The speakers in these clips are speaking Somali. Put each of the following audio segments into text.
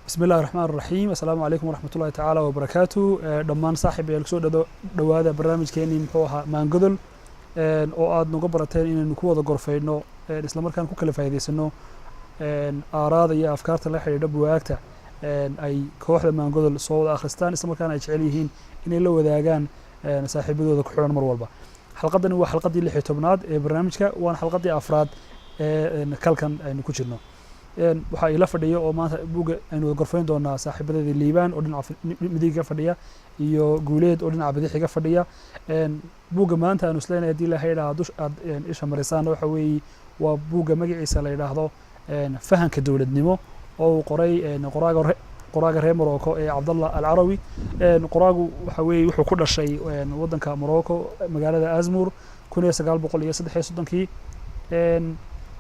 Bismi illahi raxmaan raxiim. Assalaamu calaykum waraxmat ullahi tacaala wabarakaatu. Dhammaan saaxiib ayaal, kusoo dhowaada barnaamijkeenii, muxuu ahaa, Maangodol, oo aad noga barateen inaynu ku wada gorfayno, isla markaan ku kala faa'iidaysano aaraada iyo afkaarta la xidhiidha buwaagta ay kooxda Maangodol soo wada akhristaan, isla markaana ay jecel yihiin inay la wadaagaan saaxiibadooda ku xidhan mar walba. Xalqaddani waa xalqaddii 16aad ee barnaamijka, waana xalqaddii afraad ee kalkan aynu ku jirno. Waxaa ila fadhiya oo maanta buugga aynu wada gorfayn doonaa saaxiibadeedii Liibaan oo dhinaca midiga fadhiya iyo Guuleed oo dhinaca bidixiga fadhiya. Buugga maanta aanu isleenahay haddii ilahay idhaha dush aad isha marisaan waxa weeye waa buugga magaciisa la yidhaahdo Fahanka Dowladnimo, oo uu qoray qoraaga reer Morocco ee Cabdallah Alcarawi. Qoraagu waxa weeye wuxuu ku dhashay waddanka Morocco, magaalada Azmur, 1933-kii.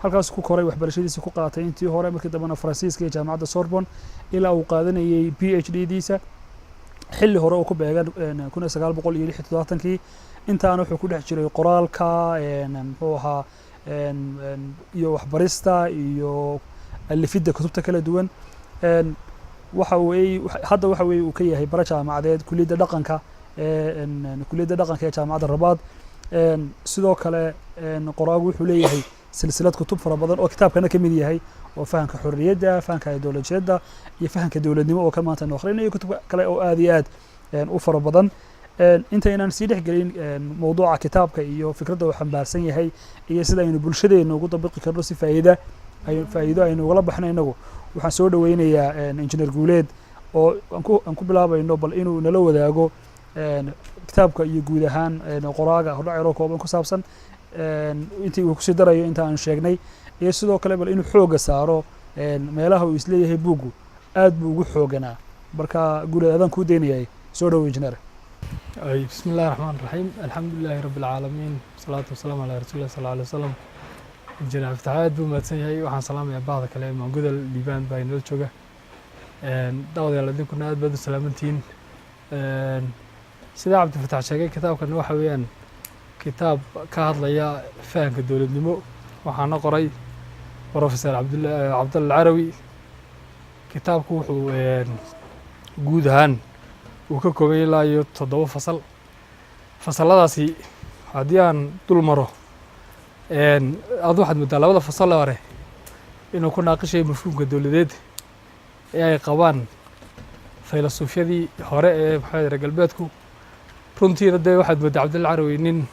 Halkaas ku koray, waxbarashadiisa ku qaatay intii hore, markii dambena Faransiiska iyo Jaamacadda Sorbonne ilaa uu qaadanayay PhD diisa xilli hore oo ku beegan 1976-kii. Intaana wuxuu ku dhex jiray qoraalka, muxuu ahaa, iyo waxbarista iyo alifidda kutubta kala duwan. Waxa weeye hadda waxa weeye uu ka yahay bara jaamacadeed kuliyadda dhaqanka ee Jaamacadda Rabaad. Sidoo kale qoraagu wuxuu leeyahay silsilad kutub fara badan oo kitaabkana ka mid yahay, oo Fahanka Xorriyadda, Fahanka Ideolojiyadda iyo Fahanka Dowladnimo oo ka maanta aynu akhrinayo, kutub kale oo aad iyo aad u fara badan. Intaynaan sii dhex gelin mowduuca kitaabka iyo fikradda uu xambaarsan yahay iyo sida aynu bulshadeena ugu dabiqi karno si faa'iido aynu ugala baxno inagu, waxaan soo dhoweynayaa Injineer Guuleed oo aan ku bilaabayno bal inuu nala wadaago kitaabka iyo guud ahaan qoraaga, hordhac yaroo kooban ku saabsan intii uu kusii darayo inta aan sheegnay, iyo sidoo kale bal inuu xoogga saaro meelaha uu isleeyahay buuggu aad buu ugu xooganaa. Marka Guuleed, adaan kuu daynayay, soo dhowo injineer. Ay, بسم الله الرحمن الرحيم، الحمد لله رب العالمين، والصلاة والسلام على رسول الله صلى الله عليه وسلم. Injineer Cabdifatax aad buu mahadsan yahay. Waxaan salaamayaa bahda kale ee Maangudal, Liibaan baa inala jooga. Daawadayaal, idinkuna aad baad u salaamantihiin. Sidaa Cabdifatax sheegay, kitaabkan waxa weeyaan kitaab ka hadlaya fahamka dowladnimo, waxaana qoray Professor Cabdalla Alcarawi. Kitaabku wuxuu guud ahaan uu ka koobay ilaa iyo toddoba fasal. Fasalladaasi haddii aan dul maro, ad waxaad moodaa labada fasal hore inuu ku naaqishayo mafhuumka dowladeed ee ay qabaan faylasuufyadii hore ee maxaa reer galbeedku. Runtiina dee waxaad mooddaa Cabdalla Carawi nin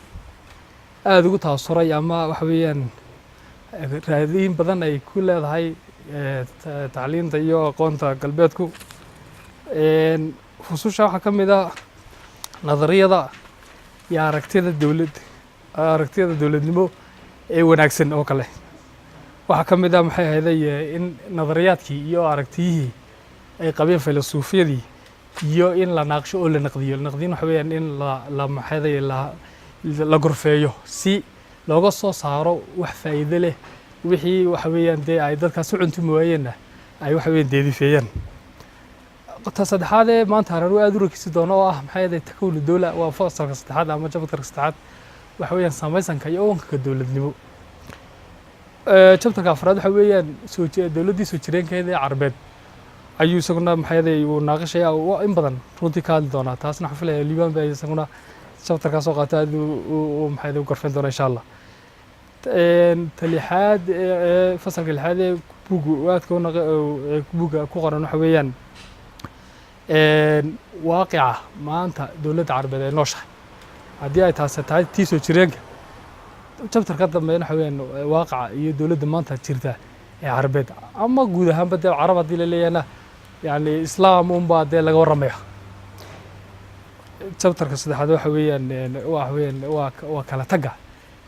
aada ugu taasuray ama waxa weeyaan raadiin badan ay ku leedahay tacliinta iyo aqoonta galbeedku. Fususha waxaa ka mid ah nadariyada iyo aragtida dowladnimo ee wanaagsan oo kale. Waxaa ka mid ah, maxay ahayday, in nadariyaadkii iyo aragtiyihii ay qabeen faylasuufyadii iyo in la naaqsho oo la naqdiyo. Naqdiyin waxa weeyaan in la maxayday la gorfeeyo si looga soo saaro wax faa'iido leh, wixii waxa weeyaan dee ay dadkaas u cuntumi waayeenna ay waxa weeyaan deedifeeyaan. Ta saddexaad ee maanta hararu aad u rakisi doono oo ah, maxay ahayday, takawunu dowla, waa fasalka saddexaad ama chapterka saddexaad, waxa weeyaan samaysanka iyo uwanka dowladnimo. Chapterka afraad waxa weeyaan soo dowladdii soo jireenkeeda ee Carbeed ayuu isaguna, maxay ahayday, uu naaqishaya in badan runtii ka hadli doonaa. Taasna waxaan filaya Liibaan baa isaguna chapterkaa soo qaata, aad u maxay ahayday u gorfeyn doona insha Allah. Ta lixaad ee fasalka lixaad ee buugga aadka u ee buugga ku qoran waxa weeyaan waaqica maanta dowladda Carbeed ay nooshahay, haddii ay taasi tahay tii soo jireenka. Chapter ka dambeeyana waxa weeyaan waaqaca iyo dowladda maanta jirta ee Carbeed, ama guud ahaanba dee Carab haddii la leeyahayna, yani Islaam unbaa dee laga warramaya. Chapterka saddexaad waxa weeyaan waa kala tagga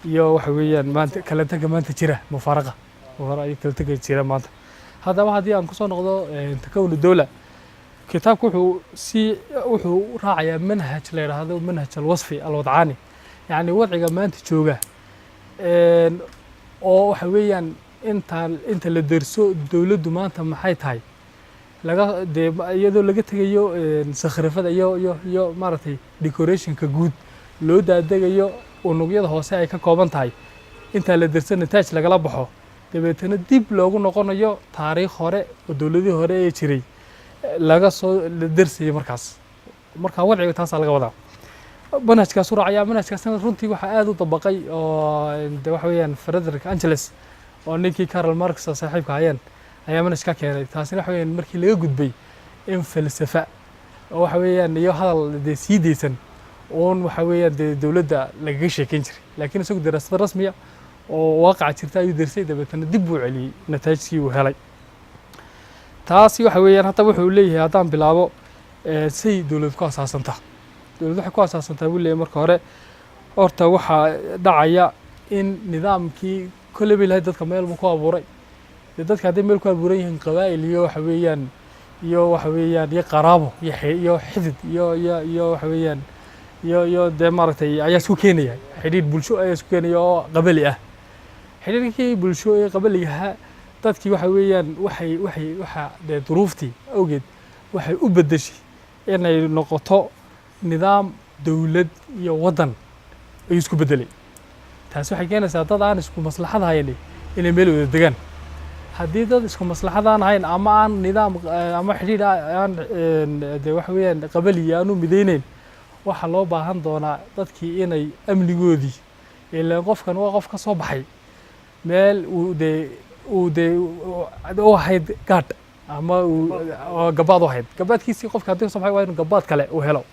iyo waxa weeyaan maanta kala tagga maanta jira, mufaaraqa iyo kala tagga jira maanta. Haddaba haddii aan kusoo noqdo takawunu dowla, kitaabku wuxuu raacayaa manhaj la yidhaahdo manhaj alwasfi alwadcaani, yacni wadciga maanta jooga oo waxa weeyaan inta la derso dowladdu maanta maxay tahay, laga dee iyadoo laga tegayo sakhrifada iyo maaragtay decorationka guud, loo daadegayo unugyada hoose ay ka kooban tahay. Intaa la derso, nataaj lagala baxo, dabeetana dib loogu noqonayo taariikh hore oo dowladihii hore ee jiray. Laga soo darsayay markaas. Marka wadciga taasaa laga wadaa, manhajkaas u raacaya. Manhajkaasna runtii waxaa aad u dabaqay oo de waxa weeyaan Frederick Engels, oo ninkii Karl Marx oo saaxiibka hayeen, ayaa manhajka keenay. Taasina waxa weeyaan markii laga gudbay in falsafa oo waxa weeyaan iyo hadal dee sii deysan uun waxa weeyaan dee dowladda lagaga sheekeyn jiray, laakiin isagu daraasad rasmiya oo waaqaca jirta ayuu dersay, dabeetana dib buu celiyey nataajkii uu helay. Taasi waxa weeyaan hadda wuxuu leeyahay, haddaan bilaabo say dowlad ku asaasantaa, dowlad waxay ku asaasantaa buu leeyahay, marka hore horta waxaa dhacaya in nidaamkii kolley ba Ilahay dadka meel buu ku abuuray. Dee dadka hadday meel ku abuuran yihiin, qabaa'il iyo waxa weeyaan iyo waxa weeyaan iyo qaraabo iyo iyo xidid iyo waxa weeyaan iyo dee maaragtay ayaa isku keenaya, xidhiidh bulsho ayaa isku keenaya oo qabali ah. Xidhiidhkii bulsho ee qabaligaha dadkii waxa weeyaan waxay waxa dee duruuftii awgeed waxay u beddeshay inay noqoto nidaam dowlad iyo waddan ayuu isku beddelay. Taasi waxay keenaysaa dad aan isku maslaxad hayni inay meel wada degaan. Haddii dad isku maslaxad aan ahayn ama aan nidaam ama xidhiidh aan dee waxa weeyaan qabali aanu midayneyn, waxaa loo baahan doonaa dadkii inay amnigoodii, ilaan qofkan waa qof ka soo baxay meel uu dee u ahayd gaadh ama uu oo gabaad u ahayd. Gabaadkiisii qofka haddii ka soo baxay, waa inuu gabaad kale uu helo.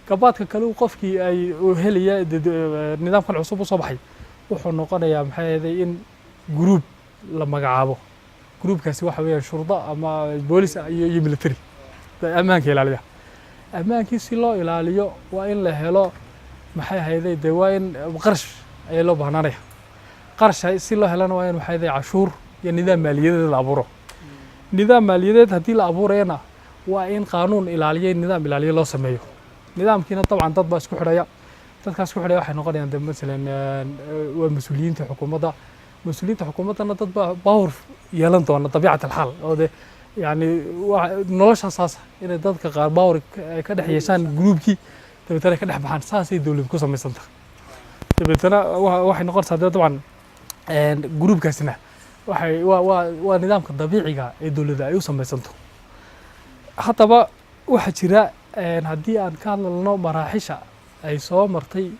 Gabaadka kale uu qofkii ay uu helaya nidaamkan cusub u soo baxay wuxuu noqonayaa, maxay ahayd, in group la magacaabo. Groupkaasi waxa weeyaan shurda ama boolis iyo military ammaanka ilaaliya. Ammaankii si loo ilaaliyo waa in la helo, maxay ahayday, dee waa in qarash ayaa loo baahnaanaya. Qarash si loo helana waa in, maxay ahayd, cashuur iyo nidaam maaliyadeed la abuuro. Nidaam maaliyadeed haddii la abuurayana, waa in qaanuun ilaaliyo, nidaam ilaaliyo loo sameeyo. Nidaamkiina dabcan dad baa isku xidhaya. Dadkaas isku xidhaya waxay noqonayaan de masalan waa mas-uuliyiinta xukuumadda. Mas-uuliyiinta xukuumaddana dad baa power yeelan doona dabiicat alxaal, oo de yani nolosha saasa inay dadka qaar power ay ka dhex yeeshaan groupkii, dabeetana ay ka dhex baxaan. Saasay dowlad ku samaysanta. Dabeetana waxay noqonaysaa dee dabcan groupkaasina waxay waa nidaamka dabiiciga ee dowladda ay u samaysanto. Haddaba waxaa jira haddii aan ka hadlalno maraaxisha ay soo martay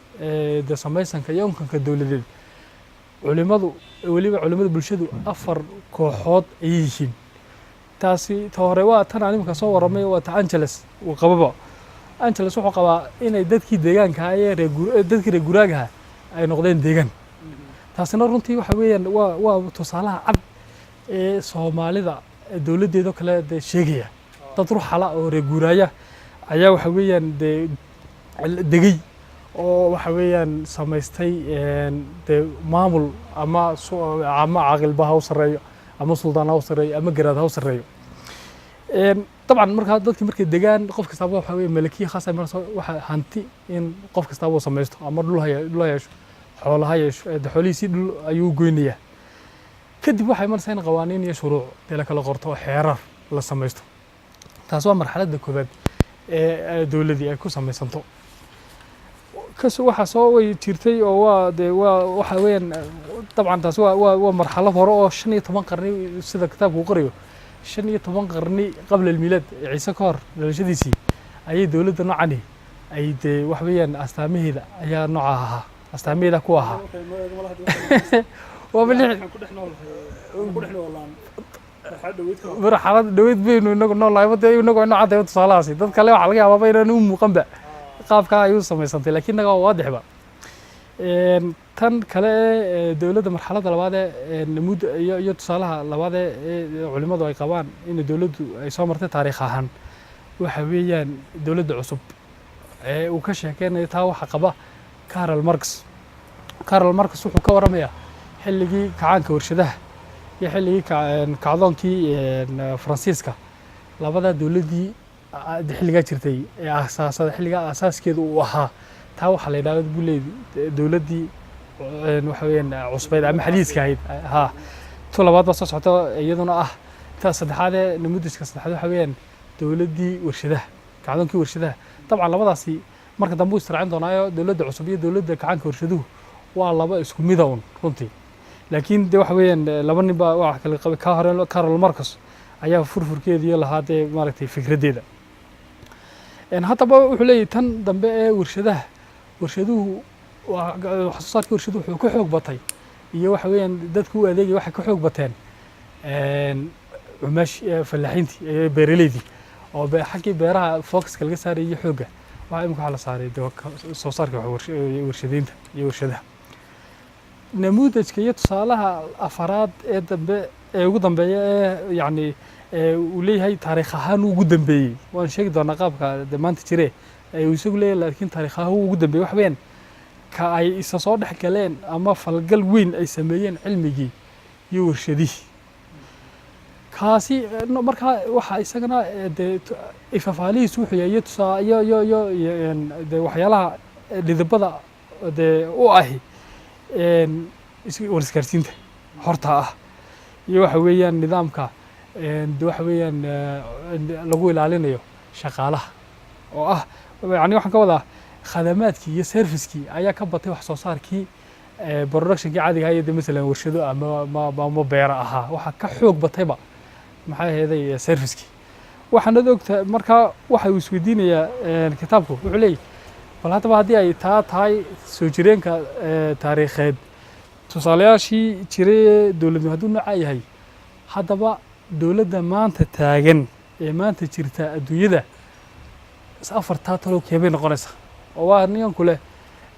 dee samaysanka iyo unkanka dowladeed, culimadu, weliba culimada bulshadu, afar kooxood ayay yihiin. Taasi ta hore waa tan aan imika soo warramay, waa ta Engels uu qababa. Engels wuxuu qabaa inay dadkii deegaanka ee dadkii reer guraagaha ay noqdeen deegaan. Taasina runtii waxa weeyaan waa tusaalaha cad ee Soomaalida dowladdeedoo kale dee sheegaya. Dad ruxala oo reer guuraaya ayaa waxa weeyaan dee degay oo waxa weeyaan samaystay dee maamul ama caaqilba ha u sarreeyo ama suldaan ha u sarreeyo ama garaad ha u sarreeyo. Dabcan markaa dadkii markay degaan, qof kastaaba waxa weeye malakiya khaas ay marayso, waxa hanti in qof kastaaba uu samaysto, ama dhul ha yeesho, xoolo ha yeesho, dee xoolihiisii dhul ayuu goynayaa. Kadib waxay maraysaa in qawaaniin iyo shuruuc dee la kala qorto oo xeerar la samaysto. Taas waa marxaladda koowaad ee dowladdii ay ku samaysanto. Kas waxaa soo way jirtay oo waa dee waa waxa weeyaan dabcan taas waa marxalad hore oo 15 qarni, sida kitaabku uu qorayo, 15 qarni qabla almiilaad, Ciise ka hor dhalashadiisii, ayay dowladda noocani ay dee wax weeyaan astaamaheeda ayaa nooca ahaa, astaamaheeda ku ahaa waaba lix marxalad dhaweyd baynu inagu noolnahay. Dee inagu inoo caddayo tusaalahaasi. Dad kale waxaa laga yaabaaba inaan u muuqanba qaabkaa ay u samaysantay, laakiin innaga waa waadixba. Tan kale ee dowladda marxaladda labaad ee mud iyo tusaalaha labaad ee culimmadu ay qabaan in dowladdu ay soo martay taariikh ahaan waxa weeyaan dowladda cusub ee uu ka sheekeynayo. Taa waxaa qaba Karl Marx. Karl Marx wuxuu ka warramayaa xilligii kacaanka warshadaha iyo xilligii kacdoonkii Faransiiska. Labadaa dowladdii xilligaa jirtay ee aasaasada xilligaa aasaaskeedu uu ahaa, taa waxaa la yidhahda buu leeyay dowladdii waxa weeyaan cusbeyd ama xadiiska ahayd. Ha tu labaad baa soo socota, iyaduna ah ta saddexaad ee namudiska saddexaad, waxa weeyaan dowladdii warshadaha, kacdoonkii warshadaha. Dabcan labadaasi marka dambe uu israacin doonaayo, dowladda cusub iyo dowladda kacaanka warshaduhu waa laba isku mida un runtii, laakiin de waxa weeyaan laba nin baa waxa kala qabay. Ka hore Karl Marx Ayaa furfurkeediiyo lahaa dee maaragtay fikraddeeda. Haddaba wuxuu leeyahy tan dambe ee warshadaha, warshaduhu wax soo saarka warshaduhu wuxuu ka xoog batay iyo waxa weeyaan dadku u adeegaya waxay ka xoog bateen cumaash fallaaxiintii, beeraleydii, oo xaggii beeraha focuska laga saarayay iyo xoogga waxaa imika waxaa la saaray dee soo saarka warshadeynta iyo warshadaha. Namuudajka iyo tusaalaha afaraad ee dambe ee ugu dambeeya ee yacni uu leeyahay taariikh ahaan uu ugu dambeeyey, waan sheegi doonaa qaabka de maanta jire ee uu isagu leeyahay, laakiin taariikh ahaan uu ugu dambeeyey wax weeyaan ka ay isa soo dhex galeen ama falgal weyn ay sameeyeen cilmigii iyo warshadihii kaasi. Markaa waxaa isagana dee ifafaalihiisu wuxuu yahay iyo tusaa iyo dee waxyaalaha dhidibada dee u ahi warisgaarsiinta horta ah iyo waxa weeyaan nidaamka de waxa weeyaan lagu ilaalinayo shaqaalaha oo ah yani waxaan ka wadaa khadamaadkii iyo servicekii ayaa ka batay wax soo saarkii, productionkii caadiga ahaa iyo de masalan warshado ama beera ahaa. Waxaa ka xoog batayba maxay ahaydey servicekii. Waxaanad ogtahay markaa waxa uu isweydiinayaa kitaabku, wuxuu leeyahy bal haddaba haddii ay taa tahay soo jireenka taariikheed, tusaalayaashii jiray ee dowladnimo hadduu noocaa yahay, haddaba dowladda maanta taagan ee maanta jirta adduunyada is afartaa talow keebay noqonaysaa? Oo waa ninkan leh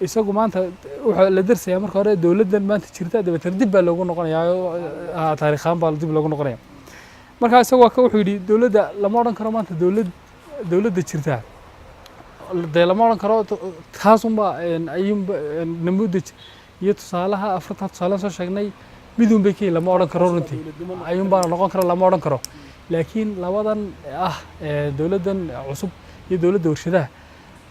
isagu maanta wuxuu la darsayaa marka hore dowladdan maanta jirta, dabeetana dib baa loogu noqonayaa oo, taariikh ahaan baa dib loogu noqonaya. Marka isagu waa ka wuxuu yidhi dowladda lama odhan karo maanta dowladda jirta dee lama odhan karo taasunba ayuunba namuudaj iyo tusaalaha afartaa tusaale soo sheegnay midun bay ka yihin lama odhan karo runtii, ayuun baa noqon kara lama odhan karo. Laakiin labadan ah dowladdan cusub iyo dowladda warshadaha,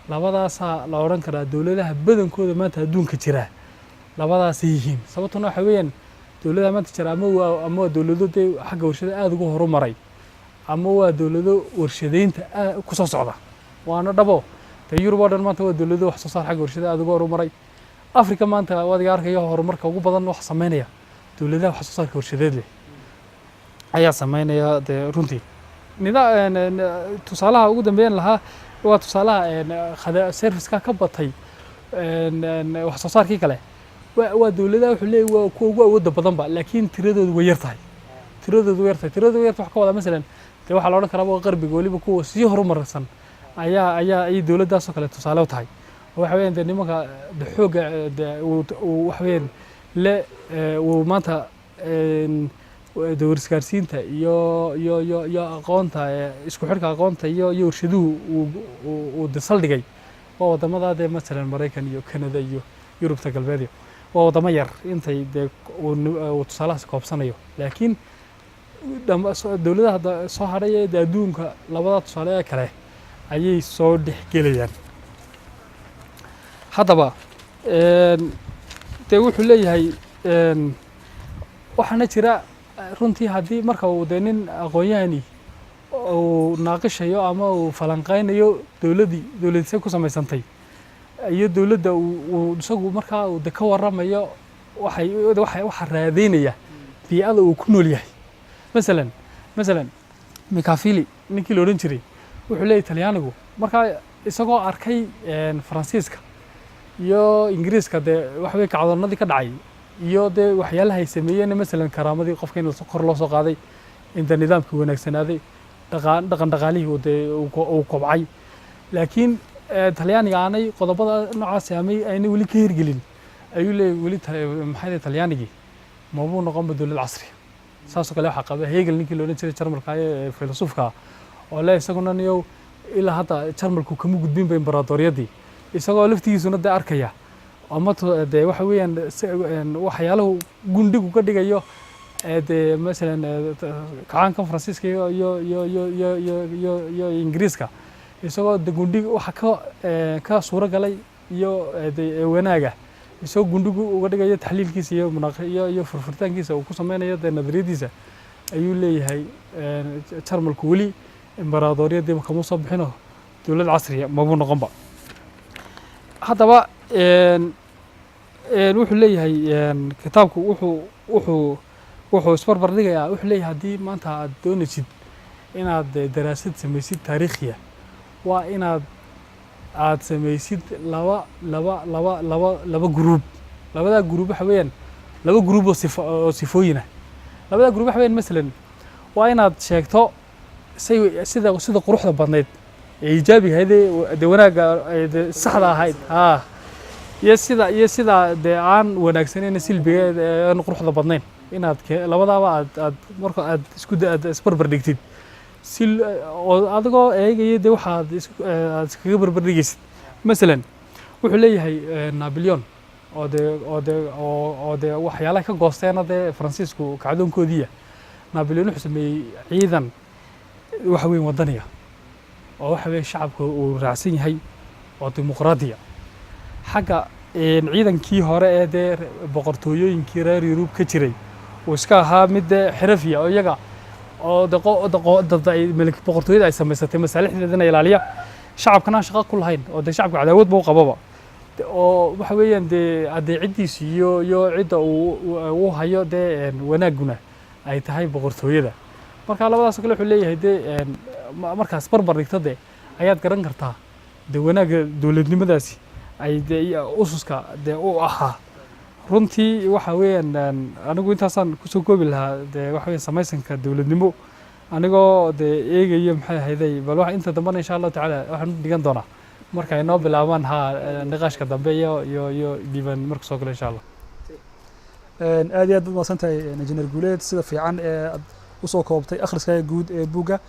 labadaasaa la odhan karaa dowladaha badankooda maanta adduunka jira labadaasay yihiin. Sababtuna waxa weeyaan dowladaha maanta jira ama waa dowlado dee xagga warshada aada ugu horumaray ama waa dowlado warshadeynta ku soo socda. Waana dhabo dee Yurub oo dhan maanta waa dowlado wax soo saar xagga warshada aada ugu horumaray. Afrika maanta waadiga arkaya horumarka ugu badan wax sameynaya dowladaha wax soo saarka warshadeed leh ayaa sameynaya. Dee runtii tusaalaha ugu dambeyn lahaa waa tusaalaha serviceka ka batay wax soo saarkii kale. Waa dowladaha wuxuu leeyahy waa kuwa ugu awoodda badanba, laakiin tiradoodu way yar tahay, tiradoodu way yar tahay, tiradoodu way yar tahay. Wax ka wadaa masalan dee waxaa la odhan karaa waa qarbiga weliba kuwa sii horumarsan ayaa ay dowladdaasoo kale tusaale u tahay. Oo waxa weeyaan dee nimanka de xoogga de uu waxa weeyaan le uu maanta de warisgaarsiinta iyo aqoonta, isku xidhka aqoonta iyo warshaduhu uu de saldhigay waa waddamada dee masalan Maraykan iyo Canada iyo Yurubta galbeed iyo waa waddamo yar intay dee uu tusaalahaas koobsanayo. Laakiin dowladaha soo hadhay ee dee adduunka labada tusaale ee kale ayay soo dhexgelayaan. Haddaba dee wuxuu leeyahay waxaana jira runtii haddii marka uu dee nin aqoon-yahani uu naaqishayo ama uu falanqeynayo dowladdii dowladisay ku samaysantay iyo dowladda uu isagu markaa uu de ka warramayo, waxay waxa waxa raadeynaya bii'ada uu ku nool yahay. Masalan Machiavelli ninkii la odhan jiray wuxuu leeyahy Talyaanigu markaa isagoo arkay Faransiiska iyo Ingiriiska dee waxa weye kacdoonnadii ka dhacay iyo dee waxyaalaha ay sameeyeen, masalan karaamadii qofka in kor loo soo qaaday, inta nidaamkii wanaagsanaaday, dhaqan dhaqaalihii uu dee uu kobcay, laakiin Talyaaniga aanay qodobada noocaasi amay aynay weli ka hirgelin, ayuu leeyahy weli maxay tahay Talyaanigii mabuu noqonba dowlad casri. Saasoo kale waxaa qaba Hegel ninkii la odhan jiray Jarmalka ee filosoofka oo le isaguna niyow ilaa hadda Jarmalku kama gudbinba imbaraadoriyadii, isagoo laftigiisuna dee arkaya ama dee waxa weeyaan waxyaalahu gundhigu ka dhigayo dee masalan kacaankan Faransiiska iyo Ingiriiska, isagoo de gundhig waxa ka suuro galay iyo de wanaaga, isagoo gundhigu uga dhigayo taxliilkiisa iyo iyo furfuritaankiisa uu ku sameynayo dee nadariyadiisa, ayuu leeyahay Jarmalku weli imbaraadoriyadiiba kama soo bixino, dowlad casriya mabuu noqonba. Haddaba wuxuu leeyahay kitaabku wuxuu isbarbar dhigayaa, wuxuu leeyahay haddii maanta aad doonaysid Inaad daraasad samaysid taariikhiya, waa inaad aad samaysid laba laba laba laba laba group. Labadaa group waxa weeyaan laba group oo sifo oo sifooyin ah. Labadaa group waxa weeyaan, masalan, waa inaad sheegto say sida quruxda badnayd ee iijaabiga ahayd ee dee wanaagga ee dee saxda ahayd, haa, iyo sida dee aan wanaagsaneyn, silbiga ee aan quruxda badnayn, inaad labadaaba aad marka aad isku aad isbarbar dhigtid si oo adigoo eegaya dee waxaad aad iskaga barbar dhigaysid. Masalan, wuxuu leeyahay Napoleon oo dee waxyaalaha ka goosteena dee Faransiisku kacdoonkoodiiya. Napoleon wuxuu sameeyey ciidan waxa weyn wadaniya oo waxa weeye shacabka uu raacsan yahay oo dimuqraadiya. Xagga ciidankii hore ee dee boqortooyooyinkii reer Yurub ka jiray uu iska ahaa mid dee xirafiya oo iyaga oo de dad ay boqortooyada ay samaysatay masaalixdeedana ilaaliya, shacabkana aan shaqo ku lahayn, oo dee shacabka cadaawad ba u qababa, oo waxa weeyaan dee adeecidiisu iyo cidda uu hayo dee wanaagguna ay tahay boqortooyada. Marka labadaas oo kale wuxuu leeyahay dee markaas barbar dhigto dee ayaad garan kartaa dee wanaagga dowladnimadaasi ay dee iyo ususka dee u ahaa. Runtii waxa weeyaan anigu intaasaan kusoo koobi lahaa dee waxa weeyaan samaysanka dowladnimo, anigoo dee eegayo maxay ahayday. Bal wax inta dambena, insha Allahu tacaala, waxaan u dhigan doonaa marka ay noo bilaabaan ha niqaashka dambe iyo diiwaan marka soo galo, insha Allah. Aad iyo aad baad mahadsan tahay, Injineer Guuleed, sida fiican ee aad usoo koobtay akhriskaaga guud ee buugga.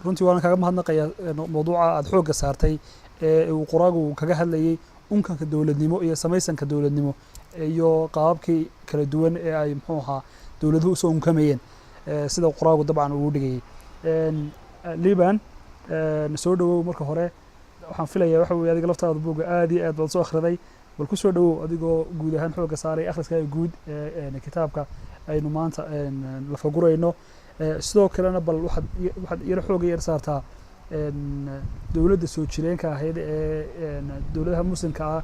Runtii waan kaaga mahadnaqayaa mawduuca aad xoogga saartay ee uu qoraagu kaga hadlayay unkanka dowladnimo iyo samaysanka dowladnimo iyo qaababkii kala duwan ee ay muxuu ahaa dowladuhu usoo unkamayeen, sida qoraagu dabcan uu dhigayay. Liban, soo dhawow. Marka hore waxaan filayaa waxa weeye adiga laftaada buugga aad iyo aad baad soo akhriday. Bal ku soo dhawow adigoo guud ahaan xoogga saaray akhriskaaga guud ee kitaabka aynu maanta lafagurayno. Sidoo kalena bal waxaad yaro xooga yar saartaa dowladda soo jireenka ahayd ee dowladaha Muslimka ah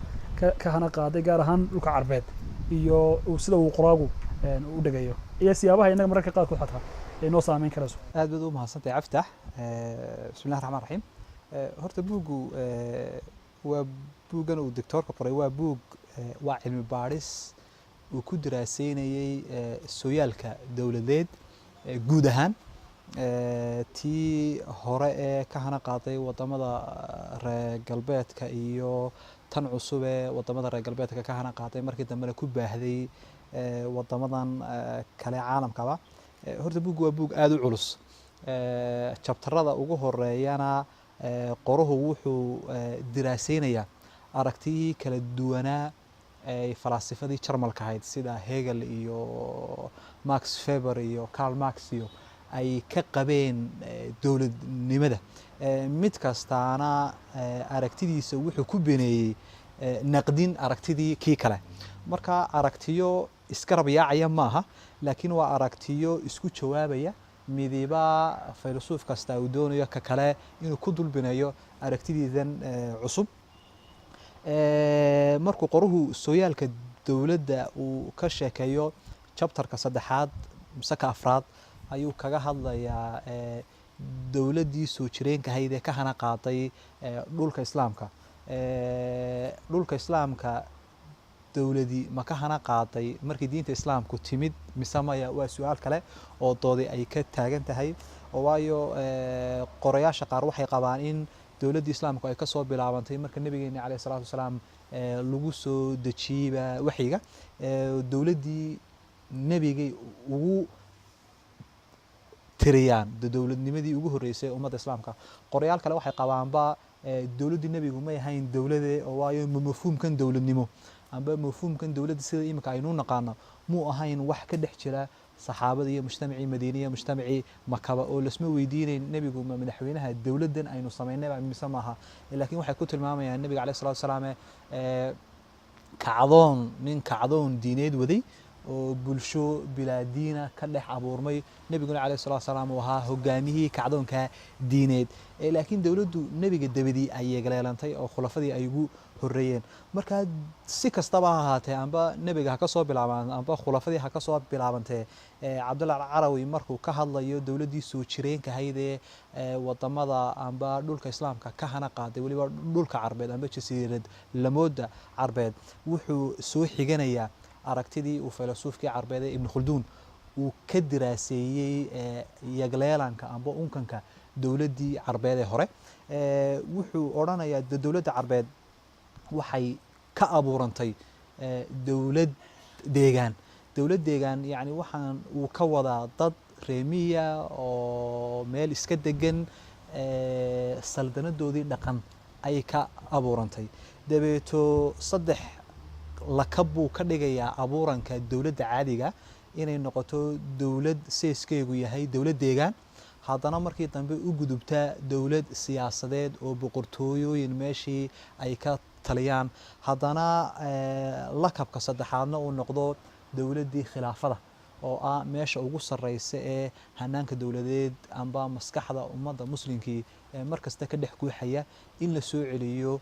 ka hana qaaday, gaar ahaan dhulka Carbeed, iyo sida uu qoraagu u dhigayo iyo siyaabaha innaga mararka qaarkood xataa ay noo saameyn karayso. Aad baad u mahadsantahay, Caftax. Bismillahi raxmaan raxiim. Horta buuggu waa buuggan uu doctoorka qoray, waa buug waa cilmi baadhis uu ku daraaseynayey sooyaalka dowladeed guud ahaan, tii hore ee ka hana qaaday wadamada reer galbeedka iyo tan cusub ee wadamada reer galbeedka ka hana qaaday, markii dambena ku baahday wadamadan kale caalamkaba. Horta buuggu waa buug aada u culus. Chapterada ugu horeeyana qoruhu wuxuu diraaseynayaa aragtiyihii kala duwanaa ay falaasifadii Jarmalka ahayd sida Hegel iyo Max Weber iyo Karl Marx iyo ay ka qabeen dowladnimada. Mid kastaana aragtidiisa wuxuu ku bineeyey naqdin aragtidii kii kale. Marka aragtiyo iska rabyaacaya maaha, laakiin waa aragtiyo isku jawaabaya, midiba faylasuuf kasta uu doonayo ka kale inuu ku dulbineeyo aragtidiidan cusub. Markuu qoruhu sooyaalka dowladda uu ka sheekeeyo, chapterka saddexaad mise ka afraad ayuu kaga hadlayaa dowladdii soo jireenka ahayd ee ka hana qaaday dhulka Islaamka. Dhulka Islaamka dowladii ma ka hana qaaday markii diinta Islaamku timid mise maya? Waa su-aal kale oo doodi ay ka taagan tahay, oo waayo qorayaasha qaar waxay qabaan in dowladdii Islaamku ay kasoo bilaabantay marka Nabigeena caleyhi salaatu wasalaam lagu soo dejiyeyba waxyiga, dowladdii nebigay ugu tiriyaan dowladnimadii ugu horreysay ee ummadda Islaamka. Qorayaal kale waxay qabaanba dowladdii nebigu may ahayn dowlade, oo waayo mafhuumkan dowladnimo amba mafhuumkan dowladda sida imika aynu naqaano muu ahayn wax ka dhex jira saxaabada iyo mujtamacii Madiine iyo mujtamacii Makaba, oo lasma weydiinayn nebigu ma madaxweynaha dowladdan aynu samaynayba mise maaha. Laakiin waxay ku tilmaamayaan nebiga caleyhi salatu wasalaam kacdoon, nin kacdoon diineed waday oo bulsho bilaa diina ka dhex abuurmay, nebiguna caleyhi salatu wasalaam uu ahaa hogaamiyihii kacdoonka diineed. Laakiin dowladdu nebiga dabadii ay yeegleelantay oo khulafadii ay ugu horreeyeen. Marka si kastaba ha ahaatee, amba nebiga ha ka soo bilaabaan amba khulafadii ha ka soo bilaabantee, Cabdalla Carawi markuu ka hadlayo dowladdii soo jireenka ahayd ee wadamada amba dhulka islaamka ka hana qaaday, weliba dhulka Carbeed amba jasiirad lamooda Carbeed, wuxuu soo xiganayaa aragtidii uu faylasuufkii Carbeed ee Ibn Khulduun uu ka diraaseeyey yagleelanka amba unkanka dowladdii Carbeed ee hore. Wuxuu odhanayaa dowladda Carbeed waxay ka abuurantay dowlad deegaan. Dowlad deegaan yacni waxaan uu ka wadaa dad reemiya oo meel iska degan, saldanadoodii dhaqan ayay ka abuurantay. Dabeeto saddex lakab buu ka dhigayaa abuuranka dowladda caadiga: inay noqoto dowlad seeskeegu yahay dowlad deegaan, haddana markii dambe u gudubta dowlad siyaasadeed oo boqortooyooyin meeshii ay ka taliyaan, haddana lakabka saddexaadna uu noqdo dowladdii khilaafada oo ah meesha ugu sarreysa ee hanaanka dowladeed amba maskaxda ummadda muslimkii ee mar kasta ka dhex guuxaya in la soo celiyo.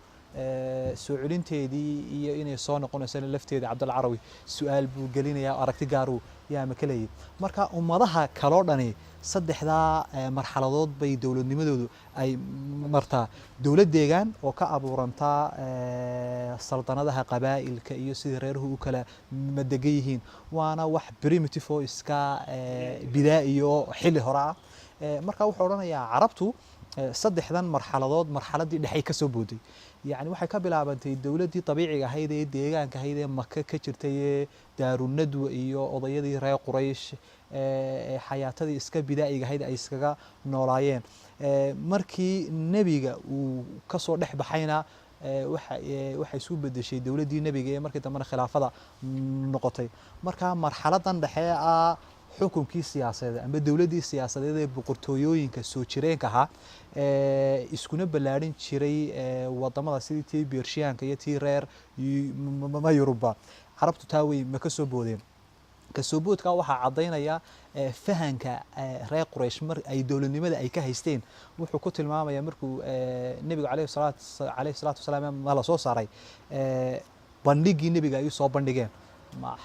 Soo celinteedii iyo inay soo noqonaysana lafteeda Cabdalla Carawi su-aal buu gelinayaa, aragti gaaruu yaa makalayay. Marka ummadaha kaloo dhani saddexdaa marxaladood bay dowladnimadoodu ay martaa: dowlad deegaan oo ka abuurantaa saldanadaha qabaa'ilka iyo sidai reeruhu u kala madegan yihiin, waana wax primitive oo iska bidaa'iyo xilli hore ah. Marka wuxuu odhanayaa Carabtu saddexdan marxaladood marxaladdii dhexay ka soo booday, yacni waxay ka bilaabantay dowladdii dabiiciga ahayd ee deegaanka ahayd ee Maka ka jirtay ee Daarunadwa iyo odayadii reer Quraysh ee xayaatadii iska bidaa'iga ahayd ay iskaga noolaayeen. Markii nebiga uu kasoo dhex baxayna waxay isu bedeshay dowladdii nebiga ee markii dambena khilaafada noqotay. Marka marxaladan dhexe ah xukunkii siyaasadeed amba dowladdii siyaasadeed ee boqortooyooyinka soo jireenka ahaa iskuna ballaadhin jiray wadamada sidii tii Bershiyaanka iyo tii reer Mayuruba, Carabtu taa wey ma ka soo boodeen. Kasoo boodka waxaa caddaynaya fahanka reer Quraysh mar ay dowladnimada ay ka haysteen. Wuxuu ku tilmaamaya markuu nebigu calayhi salaatu wasalaam ma la soo saaray, bandhigii nebiga ay u soo bandhigeen: ma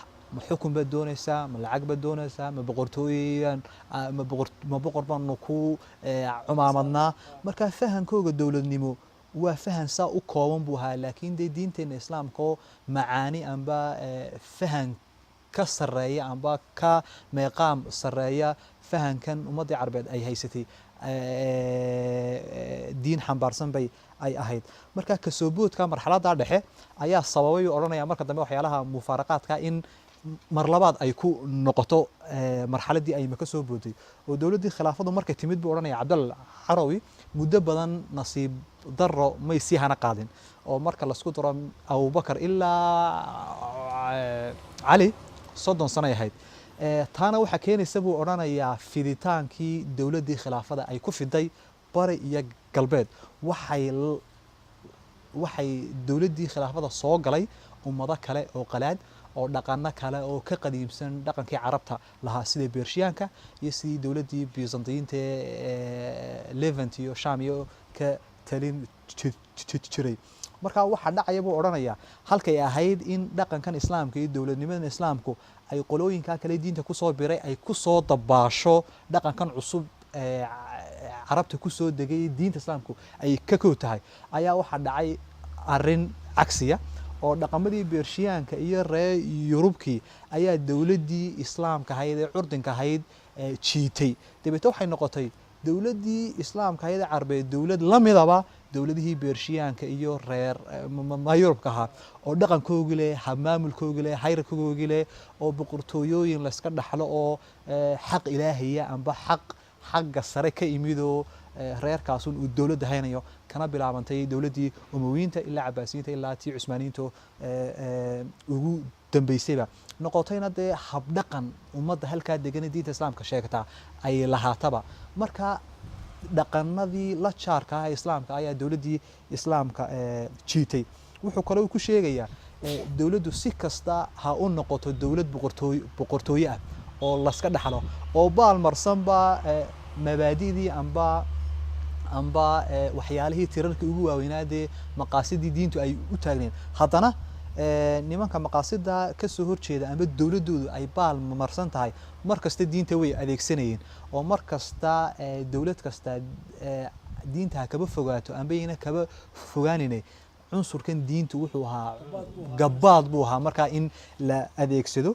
xukun baad doonaysaa, ma lacag baad doonaysaa, ma boqortooyaan, ma boqor baanu ku cumaamadnaa? Marka fahankooga dowladnimo waa fahan saa u kooban buu ahaa, laakiin dee diinteena islaamka oo macaani amba fahan ka sarreeya amba ka meeqaam sarreeya fahankan ummaddii Carbeed ay haysatay diin xambaarsan bay ay ahayd. Marka kasoo boodka marxaladda dhexe ayaa sababay, uu odhanaya, marka dambe waxyaalaha mufaaraqaadka in mar labaad ay ku noqoto marxaladdii ay maka soo booday oo dowladdii khilaafadu markay timid, buu odhanaya Cabdalla Carawi, muddo badan nasiib darro may sii hana qaadin, oo marka lasku daro Abubakar ilaa Cali 30 sanay ahayd. Taana waxaa keenaysa, buu odhanayaa, fiditaankii dowladdii khilaafada ay ku fiday bari iyo galbeed. Waxay dowladdii khilaafada soo galay ummado kale oo qalaad oo dhaqano kale oo ka qadiimsan dhaqankii Carabta lahaa, sida Bershiyaanka iyo sidii dowladdii Byzantiyiinta ee Levant iyo Sham iyo ka talin jiray. Marka waxaa dhacaya, buu odhanayaa, halkay ahayd in dhaqankan islaamka iyo dowladnimadan islaamku ay qolooyinkaa kale diinta kusoo biray ay kusoo dabaasho dhaqankan cusub ee Carabta kusoo degay, diinta islaamku ay ka kow tahay, ayaa waxaa dhacay arrin cagsiya oo dhaqamadii Bershiyaanka iyo reer Yurubkii ayaa dowladdii islaamka ahayd ee curdinka ahayd jiitay. Dabeetna waxay noqotay dowladdii islaamka ahayd ee Carbeed dowlad la midaba dowladihii Bershiyaanka iyo reer Yurubka ahaa, oo dhaqankoogii leh, habmaamulkoogii leh, hayrarkoogii leh, oo boqortooyooyin layska dhaxlo oo xaq ilaahaya amba xaq xagga sare ka imidoo reerkaasun uu dowladda haynayo, kana bilaabantay dowladdii Umawiyiinta ilaa Cabaasiyiinta ilaa tii Cusmaaniyiinta ugu dambeysayba, noqotayna dee habdhaqan ummadda halkaa degan diinta islaamka sheegtaa ay lahaataba. Marka dhaqanadii la jaarka ah ee islaamka ayaa dowladdii islaamka jiitay. Wuxuu kaloo ku sheegayaa dowladdu si kasta ha u noqoto dowlad boqortooye ah oo laska dhaxlo oo baalmarsanba mabaadi'dii amba Amba waxyaalihii tirarkii ugu waaweynaa dee maqaasidii diintu ay u taagneen. Haddana nimanka maqaasida ka soo horjeeda amba dowladdoodu ay baal marsan tahay mar kasta diinta way adeegsanayeen, oo mar kasta dowlad kasta diinta ha kaba fogaato amba yayna kaba fogaanine, cunsurkan diintu wuxuu ahaa gabaad buu ahaa markaa in la adeegsado.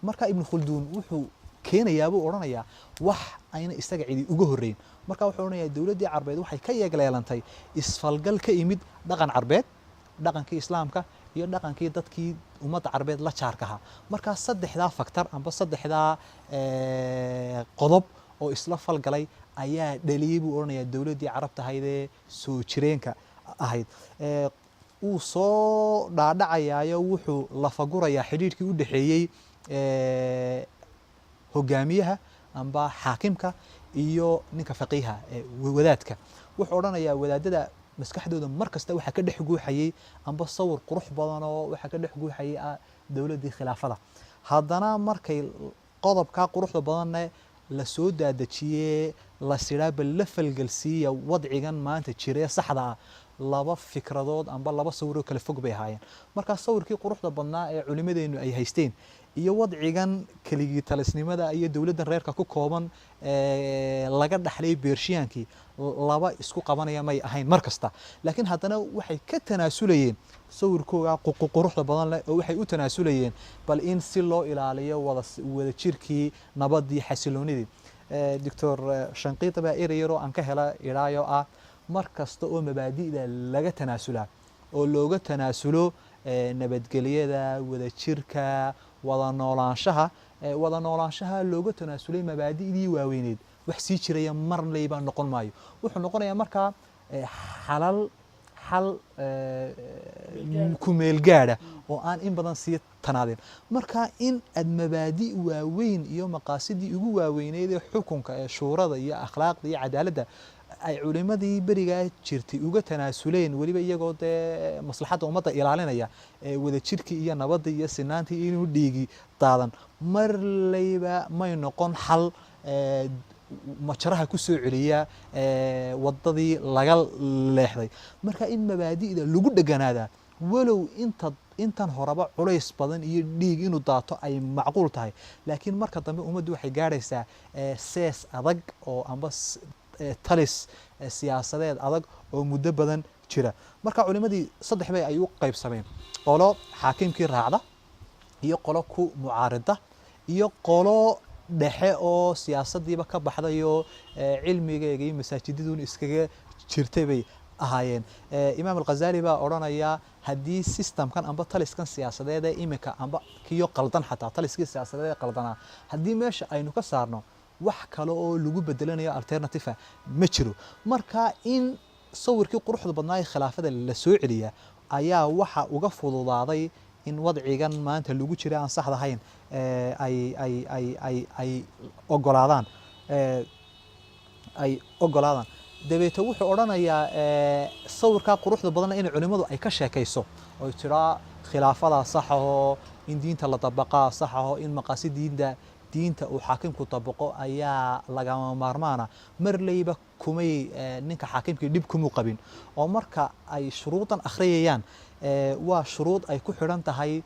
Marka Ibnu Khulduun wuxuu keenayaa buu odhanayaa wax ayna isaga cidi uga horreyn. Marka wuxuu odhanayaa dowladdii Carbeed waxay ka yeegleelantay isfalgal ka imid dhaqan Carbeed, dhaqankii Islaamka iyo dhaqankii dadkii ummadda Carbeed la jaarka ahaa. Markaa saddexdaa factor amba saddexdaa qodob oo isla falgalay ayaa dhaliyey buu odhanayaa dowladdii Carabta ahayd ee soo jireenka ahayd. Wuu soo dhaadhacayaayo, wuxuu lafagurayaa xidhiidhkii u dhexeeyey hogaamiyaha amba xaakimka iyo ninka faqiiha ee wadaadka. Wuxuu odhanayaa wadaadada maskaxdooda mar kasta waxaa ka dhex guuxayey amba sawir qurux badan oo waxaa ka dhex guuxayay dowladdii khilaafada. Haddana markay qodobkaa quruxda badanne la soo daadejiyee la sidhaaba la falgelsiiya wadcigan maanta jiree saxda ah, laba fikradood amba laba sawiroo kala fog bay ahaayeen. Markaa sawirkii quruxda badnaa ee culimadeennu ay haysteen iyo wadcigan keligii talisnimada iyo dowladdan reerka ku kooban ee laga dhaxlay Beershiyaankii laba isku qabanaya may ahayn mar kasta. Laakiin haddana waxay ka tanaasulayeen sawirkooga quruxda badan leh oo waxay u tanaasulayeen bal in si loo ilaaliyo wada jirkii, nabadii, xasiloonidii. Doctor Shanqiita baa erey yaroo aan ka hela idhaayo ah: mar kasta oo mabaadi'da laga tanaasulaa oo looga tanaasulo nabadgelyada, wadajirka, wada noolaanshaha, wada noolaanshaha looga tanaasulay mabaadi'dii waaweyneed, wax sii jiraya marnayba noqon maayo. Wuxuu noqonayaa markaa xalal xal ku meel gaadha oo aan in badan sii tanaadin. Marka in aad mabaadi waaweyn iyo maqaasidii ugu waaweyneyd ee xukunka ee shuurada iyo akhlaaqda iyo cadaaladda ay culimadii berigaa jirtay uga tanaasuleen, weliba iyagoo dee maslaxadda ummadda ilaalinaya ee wadajirkii iyo nabadii iyo sinaantii inuu dhiigi daadan, marlayba may noqon xal majaraha ku soo celiya wadadii laga leexday. Marka in mabaadi'da lagu dheganaadaa, walow inta intan horeba culays badan iyo dhiig inuu daato ay macquul tahay, laakiin marka dambe ummaddu waxay gaadhaysaa sees adag oo amba talis siyaasadeed adag oo muddo badan jira. Marka culimadii saddex bay ay u qaybsameen: qolo xaakimkii raacda iyo qolo ku mucaarida iyo qolo dhexe oo siyaasaddiiba ka baxdayoo cilmigeega iyo masaajidaduna iskaga jirtay bay ahaayeen. Imaam Alghazali baa odhanaya haddii systemkan amba taliskan siyaasadeed ee imika amba kiyo qaldan, xataa taliskii siyaasadeed ee qaldanaa, haddii meesha aynu ka saarno, wax kale oo lagu bedelanayo alternative ma jiro. Marka in sawirkii quruxda badnaa ee khilaafada la soo celiyaa ayaa waxa uga fududaaday in wadcigan maanta lagu jira aan saxda ahayn ay ogolaadaan ay ogolaadaan. Dabeete wuxuu odhanayaa sawirkaa quruxda badanna in culimmadu ay ka sheekayso oy tiraa khilaafadaa sax ahoo, in diinta la dabaqaa sax ahoo, in maqaasid diinta uu xaakimku dabaqo ayaa lagama maarmaana, marleyba kumay ninka xaakimkii dhib kumuu qabin. Oo marka ay shuruudan akhriyayaan waa shuruud ay ku xidhan tahay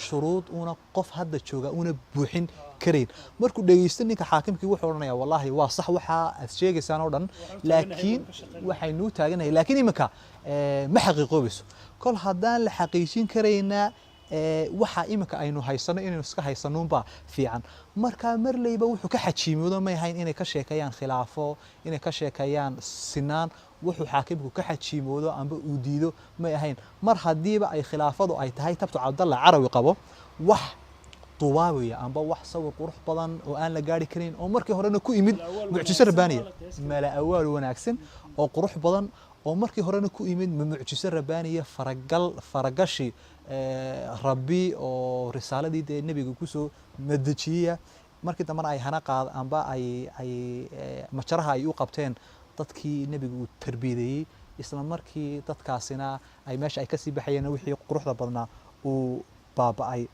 shuruud una qof hadda jooga una buuxin karayn. Markuu dhegeysto ninka xaakimkii wuxuu odhanaya wallaahi waa sax waxa aad sheegaysaan oo dhan, laakiin waxaynuu taaganahay, laakiin iminka ma xaqiiqoobayso. Kol haddaan la xaqiijin karaynaa waxa iminka aynu haysano inaynu iska haysanuunbaa fiican. Marka marleyba wuxuu ka xajiimoodo may ahayn inay ka sheekeeyaan khilaafo, inay ka sheekeeyaan sinaan. Wuxuu xaakimku ka xajiimoodo amba uu diido may ahayn mar haddiiba ay khilaafadu ay tahay tabtu Cabdalla Carawi qabo wax dubaabaya amba wax sawir qurux badan oo aan la gaari karin oo markii horena ku imid mucjiso rabbaaniya, mala awaal wanaagsan oo qurux badan oo markii horena ku imid mucjiso rabbaaniya, faragal faragashi rabbi oo risaaladii dee nebiga kusoo madejiyaya. Markii dambena ay hana qaad amba ay majaraha ay u qabteen dadkii nebigu uu tarbiyadeeyey, isla markii dadkaasina ay meesha ay kasii baxayeen wixii quruxda badnaa uu baaba'ay.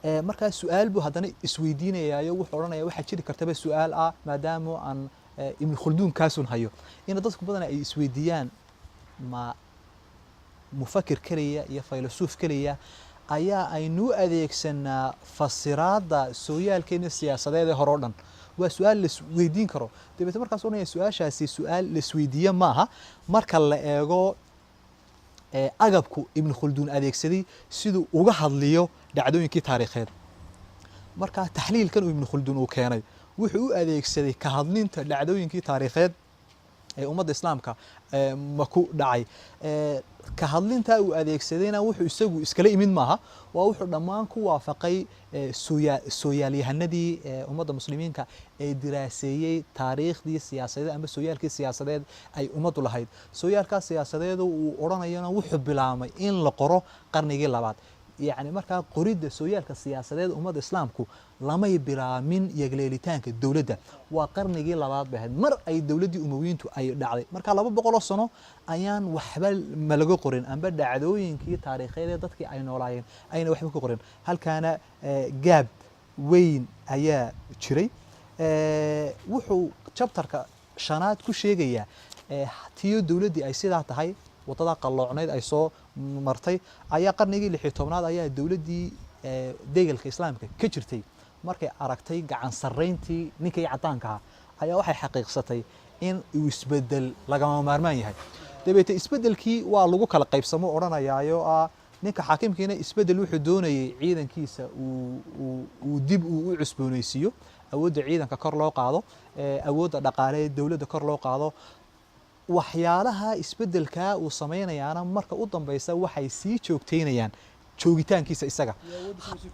Markaa su-aal buu haddana isweydiinayaayo, wuxuu odhanaya waxaa jiri kartaba su-aal ah, maadaama aan Ibn Khulduun kaasun hayo, in dadku badan ay isweydiiyaan: ma mufakir keliya iyo faylasuuf keliya ayaa aynu u adeegsanaa fasiraadda sooyaalkeena siyaasadeed ee hore o dhan? Waa su-aal la isweydiin karo. Dabeetna markaas odhanaya su-aashaasi su-aal la isweydiiye maaha marka la eego agabku Ibn Khulduun adeegsaday siduu uga hadliyo dhacdooyinkii taariikheed. Marka taxliilkan uu Ibn Khulduun uu keenay wuxuu u adeegsaday ka hadlinta dhacdooyinkii taariikheed ee ummadda Islaamka ma ku dhacay. Ka hadlinta uu adeegsadayna wuxuu isagu iskala imid maaha, waa wuxuu dhammaan ku waafaqay sooyaalyahanadii ummadda muslimiinka ee diraaseeyey taariikhdii siyaasadeed ama sooyaalkii siyaasadeed ay ummaddu lahayd. Sooyaalkaas siyaasadeed uu odhanayana wuxuu bilaabmay in la qoro qarnigii labaad. Yacni markaa qoridda sooyaalka siyaasadeed ummadda Islaamku lamay bilaamin yagleelitaanka dowladda, waa qarnigii labaad bay ahayd mar ay dowladdii Umawiyiintu ay dhacday. Marka 200 sano ayaan waxba ma laga qorin amba dhacdooyinkii taariikheed ee dadkii ay noolaayeen ayna waxba ka qorin. Halkaana gaab weyn ayaa jiray. Wuxuu chapterka shanaad ku sheegayaa tiyo dowladdii ay sidaa tahay, waddada qalloocnayd ay soo martay, ayaa qarnigii 16aad ayaa dowladdii degelka Islaamka ka jirtay markay aragtay gacan sarrayntii ninkii caddaanka ahaa ayaa waxay xaqiiqsatay in uu isbedel lagama maarmaan yahay. Dabeete isbedelkii waa lagu kala qaybsamo odhanayaayo ah, ninka xaakimkiina isbedel wuxuu doonayay ciidankiisa uu dib uu u cusboonaysiiyo, awoodda ciidanka kor loo qaado, awoodda dhaqaale ee dowladda kor loo qaado. Waxyaalaha isbedelkaa uu samaynayaana marka u dambeysa waxay sii joogteynayaan joogitaankiisa isaga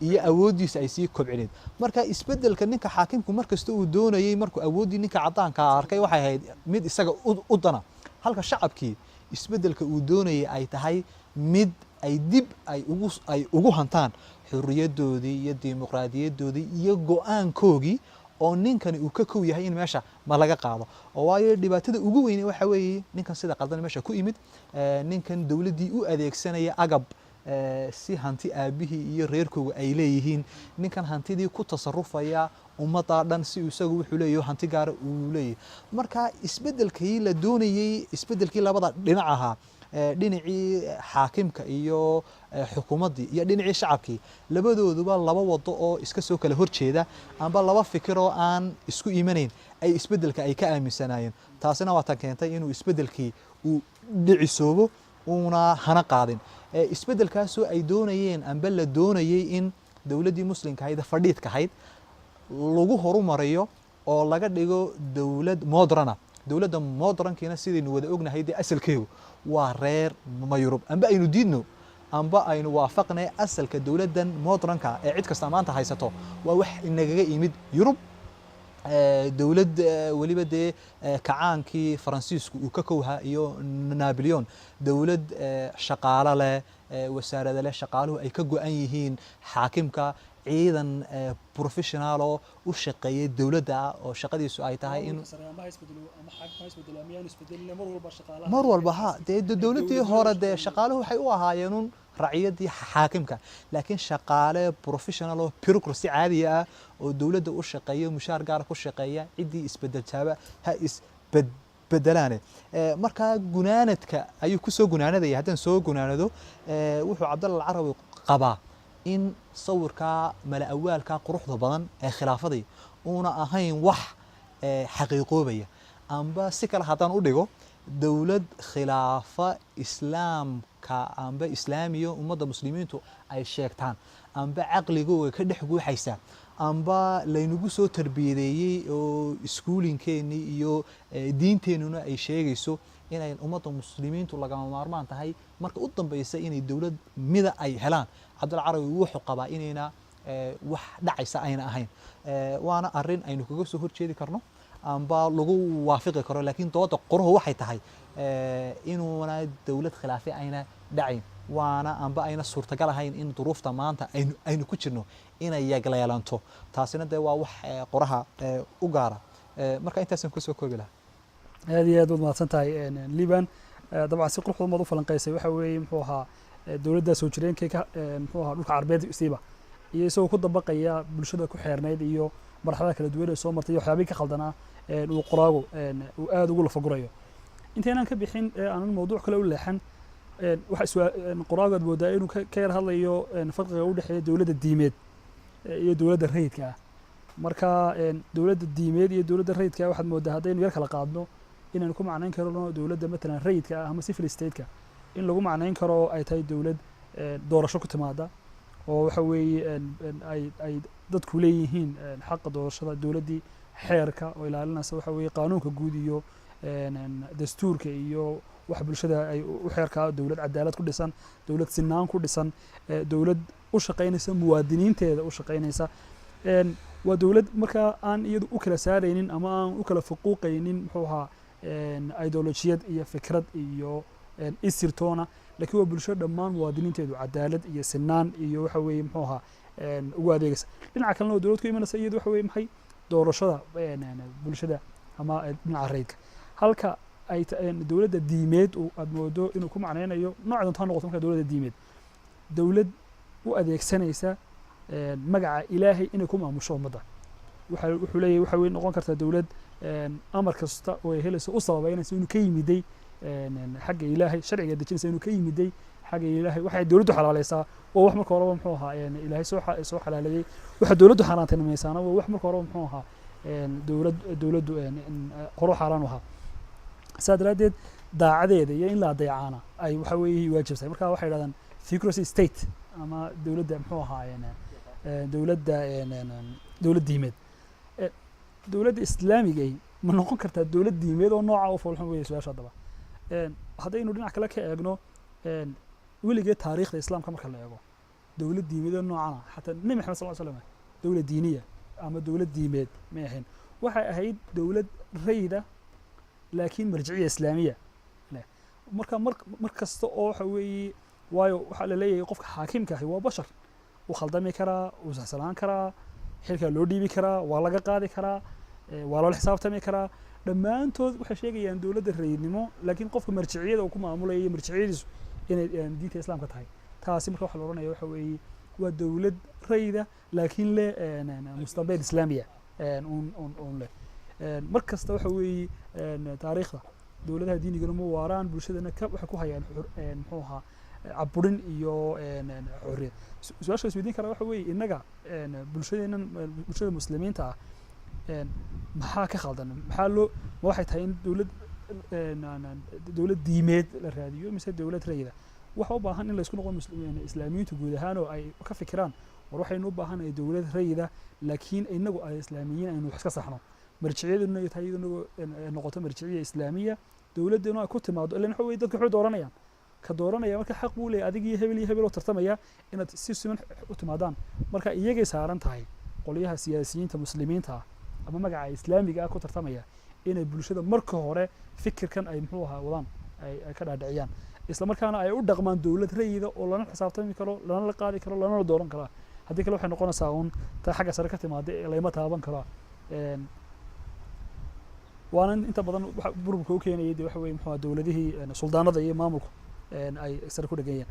iyo awooddiisa ay sii kobcineed. Marka isbedelka ninka xaakimku markasta uu doonayey markuu awooddii ninka caddaanka arkay waxay ahayd mid isaga u dana, halka shacabkii isbedelka uu doonayay ay tahay mid ay dib ay ugu hantaan xorriyaddoodii iyo dimuqraadiyadoodii iyo go-aankoogii, oo ninkani uu ka kow yahay in meesha ma laga qaado. Oo waayo, dhibaatada ugu weyne waxa weeye ninkan sida qaldan meesha ku imid, ninkan dowladdii u adeegsanaya agab si hanti aabihii iyo reerkooga ay leeyihiin, ninkan hantidii ku tasarufaya ummaddaa dhan si isagu wuxuu leeyahay hanti gaara uu leeyahay. Marka isbedelkii la doonayey, isbedelkii labada dhinac ahaa, dhinacii xaakimka iyo xukuumaddii iyo dhinacii shacabkii, labadooduba laba wado oo iska soo kala horjeeda amba laba fikir oo aan isku imanayn ay isbedelka ay ka aaminsanaayeen. Taasina waa tan keentay inuu isbedelkii uu dhicisoobo uuna hana qaadin. Isbedelkaasoo ay doonayeen amba la doonayey in dowladdii Muslimka ahayd fadhiidka ahayd lagu horumariyo oo laga dhigo dowlad moderna. Dowladda modernkiina sidaynu wada ognahay dee asalkeegu waa reer Mayurub, amba aynu diidno amba aynu waafaqnay, asalka dowladdan modernka ee cid kasta maanta haysato waa wax inagaga imid Yurub. Dowlad weliba dee kacaankii Faransiisku uu ka kowha iyo Napoleon, dowlad shaqaalo leh, wasaarada leh, shaqaaluhu ay ka go-an yihiin xaakimka, ciidan professional oo u shaqeeya dowladda oo shaqadiisu ay tahay in mar walba ha dee dowladdii hore dee shaqaaluhu waxay u ahaayeen un raciyaddii xaakimka, laakiin shaqaale professional oo bureaucracy caadiya ah oo dowladda u shaqeeya, mushaar gaara ku shaqeeya, ciddii isbedeltaaba ha isbedelaane. Markaa gunaanadka ayuu kusoo gunaanadaya. Haddaan soo gunaanado, wuxuu Cabdalla Alcarawi qabaa in sawirkaa mala awaalkaa quruxda badan ee khilaafadii uuna ahayn wax xaqiiqoobaya. Amba si kale haddaan u dhigo, dowlad khilaafa Islaamka amba Islaamiya ummadda muslimiintu ay sheegtaan amba caqligooga ka dhex guuxaysa amba laynagu soo tarbiyadeeyey oo iskuulinkeenii iyo diinteennuna ay sheegayso inay ummadda muslimiintu lagama maarmaan tahay marka u dambeysa inay dowlad mida ay helaan, Cabdalla Carawi wuxuu qabaa inayna wax dhacaysa ayna ahayn. Waana arrin aynu kaga soo horjeedi karno amba lagu waafiqi karo, laakiin dooda qoruhu waxay tahay inuuna dowlad khilaafe ayna dhacayn, waana amba ayna suurtagal ahayn in duruufta maanta aynu ku jirno inay yagleelanto. Taasina dee waa wax qoraha u gaara. Marka intaasaan kusoo koobi lahaa. Aad iyo aad waad mahadsan tahay, Liban. Dabcan si qurux badan baad u falanqeysay. Waxa weeye, muxuu ahaa, dowladda soo jireenkay ka muxuu ahaa dhulka Carbeed isiiba Iyo isagoo ku dabaqaya bulshada ku xeernayd iyo marxaladaha kala duwan ee soo martay iyo waxyaabihii ka khaldanaa uu qoraagu uu aada ugu lafagurayo. Intaynaan ka bixin ee aanan mawduuc kale u leexan, waxa qoraagu aad moodaa inuu ka yar hadlayo farqiga u dhexeeya dowladda diimeed iyo dowladda rayidka ah. Marka dowladda diimeed iyo dowladda rayidka ah waxaad moodaa haddaynu yar kala qaadno inaynu ku macnayn karno dowladda matalan rayidka ah ama civil state-ka in lagu macnayn karo ay tahay dowlad doorasho ku timaada, oo waxa weeye ay dadku leeyihiin xaqa doorashada, dowladdii xeerka oo ilaalinaysa waxa weeye qaanuunka guud iyo dastuurka iyo waxa bulshada ay u xeerkaa, dowlad cadaalad ku dhisan, dowlad sinaan ku dhisan, dowlad u shaqaynaysa muwaadiniinteeda u shaqaynaysa. Waa dowlad markaa aan iyadu u kala saaraynin ama aan u kala fuquuqaynin muxuu ahaa ideolojiyad iyo fikrad iyo isirtoona, laakiin waa bulsho dhammaan muwaadiniinteedu cadaalad iyo sinaan iyo waxa weeye muxuu ahaa ugu adeegaysa. Dhinaca kalena waa dowlad ku imanaysa iyadu waxa weeye maxay doorashada bulshada ama dhinaca rayidka, halka ay dowladda diimeed uu aad moodo inuu ku macnaynayo nooc doonto ha noqoto. Marka dowladda diimeed dowlad u adeegsanaysa magaca Ilaahay inay ku maamusho ummadda, waxa wuxuu leeyahay waxa wey noqon kartaa dowlad amar kasta oo ay helayso u sababeynaysa inuu ka yimiday xagga Ilaahay, sharciga dejinaysa inuu ka yimiday xagga Ilaahay. Waxay dowladdu xalaaleysaa waa wax marka horeba muxuu ahaa Ilaahay soo xalaaleeyey, waxa dowladdu xaaraantinimaysaana waa wax marka horeba muxuu ahaa dowladdu hore xaaraan u ahaa. Saa daraaddeed daacadeeda iyo in la adeecaana ay waxa weeye waajib tahay. Marka waxay yidhahdaan theocracy state ama dowladda muxuu ahaa dowladda dowlad diimeed. Dowladda Islaamiga ay ma noqon kartaa dowlad diimeed oo nooca u foolxun weeye su-aasha haddaba. Haddaynu dhinac kale ka eegno, weligeed taariikhda Islaamka marka la eego dowlad diimeed oo noocana, xataa Nebi Maxamed sal ly slam dowlad diiniya ama dowlad diimeed may ahayn. Waxay ahayd dowlad rayida laakiin marjiciya Islaamiya leh. Marka mar kasta oo waxa weeye, waayo waxaa la leeyahay qofka xaakimka ahi waa bashar, wuu khaldami karaa, wuu saxsanaan karaa, xilkaa loo dhiibi karaa, waa laga qaadi karaa, waa loola xisaabtami karaa. Dhammaantood waxay sheegayaan dowladda rayidnimo, laakiin qofka marjiciyada uu ku maamulaya iyo marjiciyadiisu inay diinta Islaamka tahay. Taasi marka waxa la odhanaya waxa weeye waa dowlad rayida laakiin leh mustaqbal Islaamiya un leh. Mar kasta waxa weeye taariikhda dowladaha diinigana ma waaraan, bulshadana ka waxay ku hayaan muxuu ahaa caburin iyo xorriyad. Su-aasha isweydiin kara waxa weeye innaga bulshadeennan, bulshada Muslimiinta ah, maxaa ka khaldan? Maxaa loo ma waxay tahay in dowlad diimeed la raadiyo mise dowlad rayida? Waxa u baahan in laysku noqdo Islaamiyiintu guud ahaan oo ay ka fikiraan war waxaynu u baahanahay dowlad rayida, laakiin inagu ay Islaamiyiin aynu wax iska saxno, marjiciyaduna ay tahay iyaduna noqoto marjiciya Islaamiya, dowladdeenu ay ku timaado. Ilan waxa weye dadku waxay dooranayaan ka dooranaya, marka xaq buu leeyahay adig iyo hebel iyo hebel oo tartamaya inaad si siman u timaadaan. Marka iyagay saaran tahay qolyaha siyaasiyiinta Muslimiinta ah ama magaca Islaamiga ah ku tartamaya inay bulshada marka hore fikirkan ay muxuu ahaa wadaan ay ka dhaadhiciyaan, isla markaana ay u dhaqmaan dowlad rayida oo lana xisaabtami karo, lana la qaadi karo, lana la dooran karo. Haddii kale waxay noqonaysaa uun ta xagga sare ka timaada ee layma taaban karo. Waana inta badan waxa burburka u keenayay dee waxa weye muxuu ahaa dowladihii suldaanada iyo maamulku ay sare ku dheganyeen.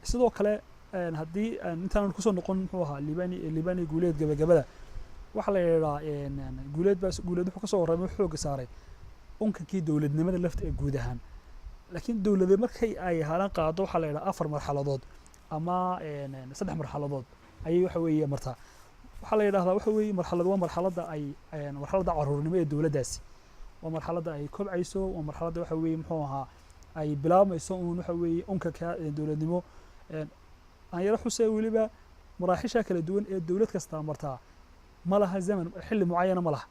Sidoo kale haddii aan intaanan kusoo noqon muxuu ahaa Liibani Guuleed gabagabada, waxaa la yidhaahdaa Guuleed baa Guuleed wuxuu kasoo warramay, wuxuu xoogga saaray unkankii dowladnimada lafta ee guud ahaan. Laakiin dowlade markay ay halan qaado waxaa la yidhaha afar marxaladood ama saddex marxaladood ayay waxa weeye martaa. Waxaa la yidhahdaa waxa weeye marxalad waa marxaladda ay marxaladda caruurnimo ee dowladdaasi, waa marxaladda ay kobcayso, waa marxaladda waxa weeye muxuu ahaa ay bilaabmayso uun waxa weeye unkanka dowladnimo. Aan yaro xusee weliba maraaxisha kala duwan ee dowlad kastaa martaa ma laha zaman xilli mucayana ma laha.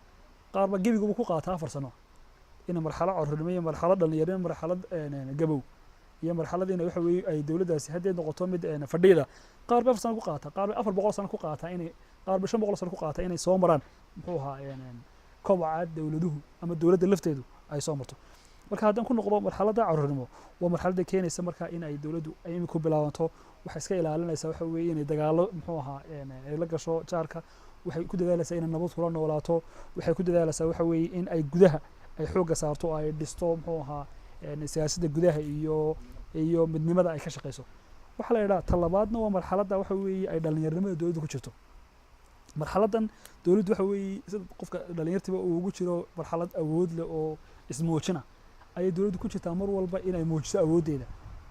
Qaar ba gebiguba ku qaata 4 sano ina marxalo caruurnimo iyo marxalad dhalinyaro, marxalad gabow iyo marxalad ina waxa weeye ay dowladdaasi haddeed noqoto mid fadhida. Qaar ba 4 sano ku qaata, qaar ba 400 sano ku qaata inay, qaar ba 500 sano ku qaata inay soo maraan muxuu ahaa kobaca dowladuhu ama dowladda lafteedu ay soo marto. Marka haddaan ku noqdo marxaladda caruurnimo, waa marxaladda keenaysa marka in ay dowladdu ay imika ku bilaabanto. Waxay iska ilaalinaysaa waxa weeye inay dagaallo muxuu ahaa ay la gasho jaarka, waxay ku dadaalaysaa inay nabad kula noolaato, waxay ku dadaalaysaa waxa weeye in ay gudaha ay xoogga saarto oo ay dhisto muxuu ahaa siyaasadda gudaha iyo midnimada ay ka shaqeyso. Waxaa la yidhaha talabaadna waa marxaladda waxa weeye ay dhalinyaronimada dowladdu ku jirto. Marxaladdan dowladdu waxa weeye sida qofka dhalinyartiba uu ugu jiro marxalad awood leh oo ismuujina ayay dowladdu ku jirtaa. Mar walba inay muujiso awooddeeda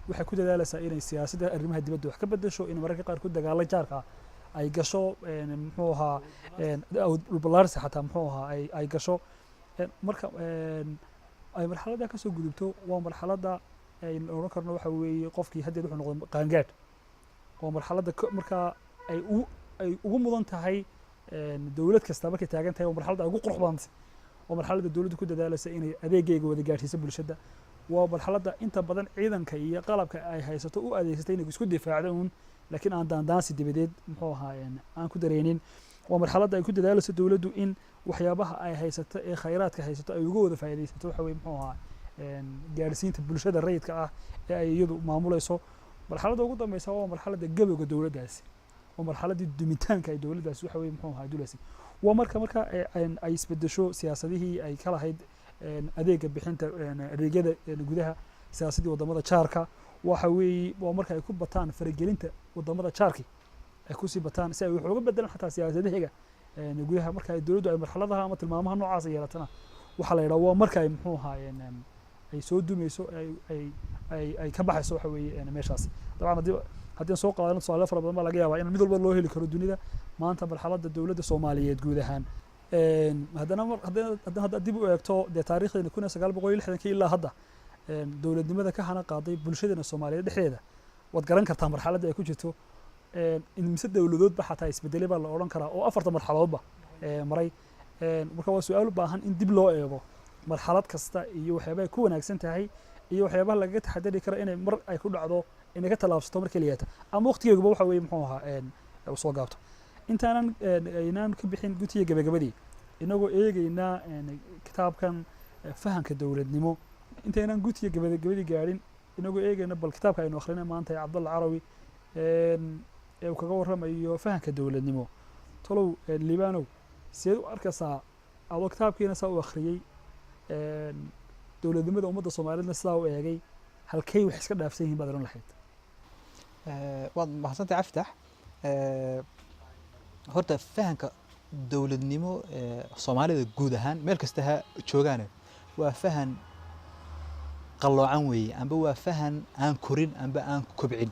waxay ku dadaalaysaa inay siyaasadda arrimaha dibadda wax ka bedesho, in mararka qaarkood dagaalo jaarka ah ay gasho, muxuu ahaa, dhulballaarsi xataa, muxuu ahaa, ay gasho. Marka ay marxaladda kasoo gudubto waa marxaladda aynu odhan karno waxa weeye qofkii haddeed wuxuu noqday qaangaadh. Waa marxaladda markaa ay ugu mudan tahay dowlad kasta markay taagan tahay. Waa marxaladda ay ugu qurux badantay. Waa marxaladda dowladdu ku dadaalaysa inay adeeggeega wada gaadhsiiso bulshada. Waa marxaladda inta badan ciidanka iyo qalabka ay haysato u adeegsatay inay isku difaacdo uun, laakiin aan daandaansi dibadeed, muxuu ahaa, aan ku dareenin. Waa marxaladda ay ku dadaalayso dowladdu in waxyaabaha ay haysato ee khayraadka haysato ay uga wada faa'iidaysato, waxa weye, muxuu ahaa, gaadhsiinta bulshada rayidka ah ee ay iyadu maamulayso. Marxaladda ugu dambeysa waa marxaladda gabowga dowladdaasi, waa marxaladdii dumitaanka ay dowladdaasi, waxa weye, muxuu ahaa, duleysay. Waa marka ay isbedesho siyaasadihii ay ka lahayd adeega bixinta, adeegyada gudaha, siyaasaddii waddamada jaarka. Waxa weeye waa marka ay ku bataan faragelinta waddamada jaarki, ay kusii bataan si ay wax uga bedelaan xataa siyaasadahiga gudaha. Marka ay dowladdu ay marxaladaha ama tilmaamaha noocaas yeelatana waxaa la yidhaha waa marka ay, muxuu ahaa, ay soo dumayso, ay ka baxayso, waxa weeye, meeshaas. Dabcan haddii aan soo qaadano tusaale fara badan baa laga yaabaa in mid walba loo heli karo dunida maanta marxaladda dowladda Soomaaliyeed guud ahaan. Haddana mar haddana haddaad dib u eegto dee taariikhdeena 1960-kii ilaa hadda, dowladnimada ka hana qaaday bulshadeena Soomaaliyeed dhexdeeda, waad garan kartaa marxaladda ay ku jirto. Mise dowladoodba xataa isbedelay baa la odhan karaa oo afarta marxaladoodba maray. Marka waa su-aal u baahan in dib loo eego marxalad kasta iyo waxyaabahay ku wanaagsan tahay iyo waxyaabaha lagaga taxadari karo inay mar ay ku dhacdo inay ka tallaabsato mar keliyata ama waqtigeeguba, waxa weeye, muxuu ahaa, uu soo gaabto. Intaanan aynaan ka bixin gutiga gabagabadii, inagoo eegeynaa kitaabkan fahamka dowladnimo, intaynaan gutiga gabagabadii gaadhin, inagoo eegeyna bal kitaabka aynu akrinay maanta ee Cabdalla Carawi ee uu kaga warramayo fahamka dowladnimo, tolow Liibanow, sideed u arkaysaa adoo kitaabkiina saa u akhriyey, dowladnimada ummadda Soomaaliyeedna sidaa u eegay, halkay wax iska dhaafsan yihiin baad oran lahayd? Waad mahadsantahay, Aftax. Horta fahanka dowladnimo ee Soomaalida guud ahaan meel kasta ha joogaane waa fahan qalloocan weeye, amba waa fahan aan korin amba aan kobcin.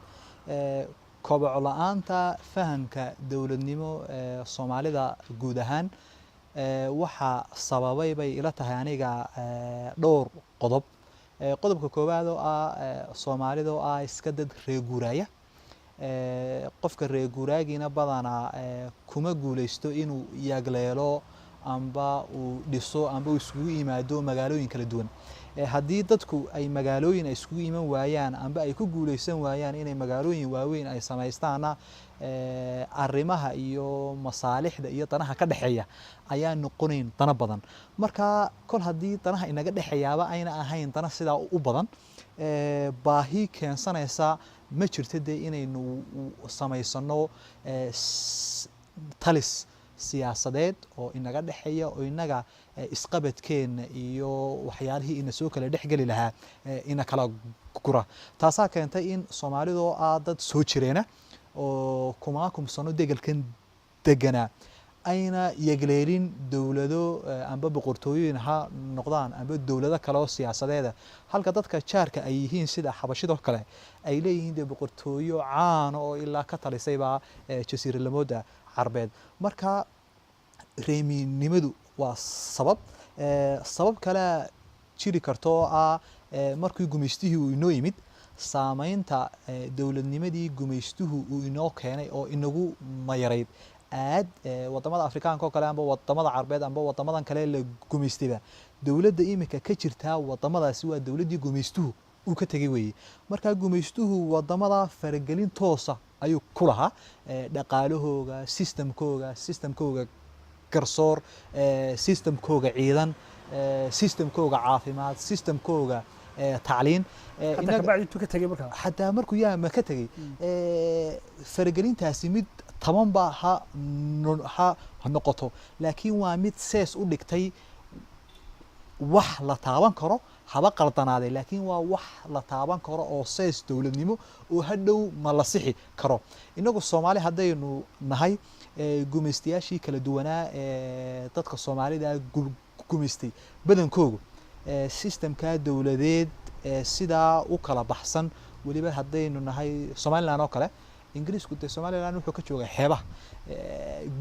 Koboc la-aanta fahanka dowladnimo ee Soomaalida guud ahaan waxaa sababay bay ila tahay aniga dhowr qodob. Qodobka koowaad oo ah Soomaalida oo ah iska dad reer guuraaya. Qofka reer guuraagiina badanaa kuma guuleysto inuu yagleelo amba uu dhiso amba uu isugu yimaado magaalooyin kala duwan. Haddii dadku ay magaalooyin ay isugu iman waayaan amba ay ku guuleysan waayaan inay magaalooyin waaweyn ay samaystaana, arrimaha iyo masaalixda iyo danaha ka dhexeeya ayaa noqonayn dana badan. Marka kol haddii danaha inaga dhexeeyaaba ayna ahayn dana sidaa u badan, baahi keensanaysa ma jirto dee inaynu samaysano talis siyaasadeed oo inaga dhexeeya oo inaga isqabadkeena iyo waxyaalihii ina soo kala dhexgeli lahaa ina kala gura. Taasaa keentay in Soomaalida oo ah dad soo jireena oo kumaakum sano degelkan deganaa ayna yegleelin dowlado amba boqortooyin ha noqdaan amba dowlado kale oo siyaasadeeda, halka dadka jaarka ay yihiin sida Xabashidoo kale ay leeyihiin dee boqortooyo caana oo ilaa ka talisayba jasiiralamooda Carbeed. Marka reeminimadu waa sabab. Sabab kale jiri karto oo ah markii gumaystihii uu inoo yimid, saameynta dowladnimadii gumaystuhu uu inoo keenay oo inagu mayarayd aad. Wadamada Afrikaanka oo kale amba wadamada Carbeed amba wadamadan kale la gumaystayba, dowladda imika ka jirtaa wadamadaasi waa dowladdii gumaystuhu uu ka tegay weeye. Marka gumaystuhu wadamada faragelin toosa ayuu ku lahaa dhaqaalahooga, systemkooga garsoor, systemkooga ciidan, systemkooga caafimaad, systemkooga tacliin. Xataa kabacdi intuu ka tegay markaa. Xataa markuu yaa ma ka tegey, faragelintaasi mid taban ba ha noqoto, laakiin waa mid sees u dhigtay wax la taaban karo. Haba qaldanaaday, laakiin waa wax la taaban karo oo sees dowladnimo oo hadhow ma la sixi karo. Inagu Soomaali haddaynu nahay, gumaystayaashii kala duwanaa ee dadka Soomaalida gumaystay badankoogu systemka dowladeed sidaa u kala baxsan, weliba haddaynu nahay Somaliland oo kale, Ingiriisku dee Somaliland wuxuu ka joogay xeebaha,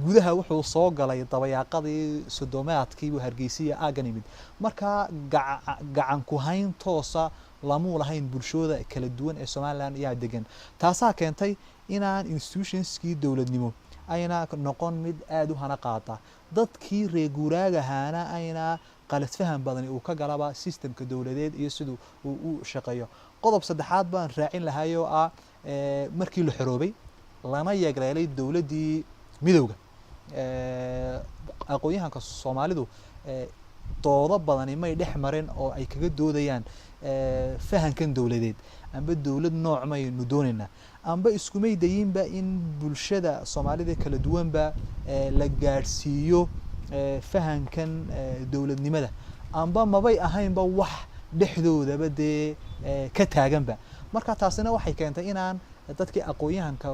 gudaha wuxuu soo galay dabayaaqadii 30-aadkii buu Hargeysa aaggan yimid. Marka gacan ku hayn toosa lamuu lahayn bulshooda kala duwan ee Somaliland ayaa degan. Taasaa keentay inaan institutionskii dowladnimo ayna noqon mid aada u hana qaata, dadkii reer guuraagahaana ayna qalad faham badani uu ka galaba systemka dowladeed iyo siduu uu u shaqeeyo. Qodob saddexaad baan raacin lahay oo ah, markii la xoroobay lana yeegleelay dowladdii midowga, aqoon-yahanka Soomaalidu doodo badani may dhex marin oo ay kaga doodayaan fahankan dowladeed amba dowlad nooc maynu doonaynaa, amba iskumay dayinba in bulshada Soomaalida kala duwanba la gaadhsiiyo fahankan dowladnimada, amba mabay ahaynba wax dhexdoodaba dee ka taaganba. Marka taasina waxay keentay inaan dadkii aqoon-yahanka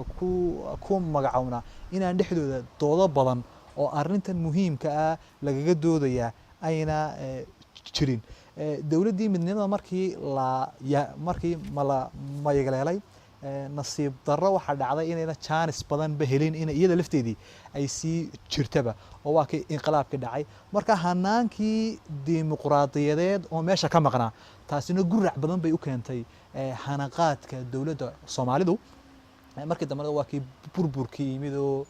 ku magacownaa inaan dhexdooda doodo badan oo arrintan muhiimka ah lagaga doodayaa ayna jirin. Dowladdii midnimada markii la markii mala mayagleelay, nasiib darro waxaa dhacday inayna jaanis badanba helin in iyada lafteedii ay sii jirtaba, oo waa kii inqilaabkii dhacay. Marka hanaankii dimuqraadiyadeed oo meesha ka maqnaa, taasina gurac badan bay u keentay hanaqaadka dowladda Soomaalidu. Markii dambena waa kii burburkii yimid oo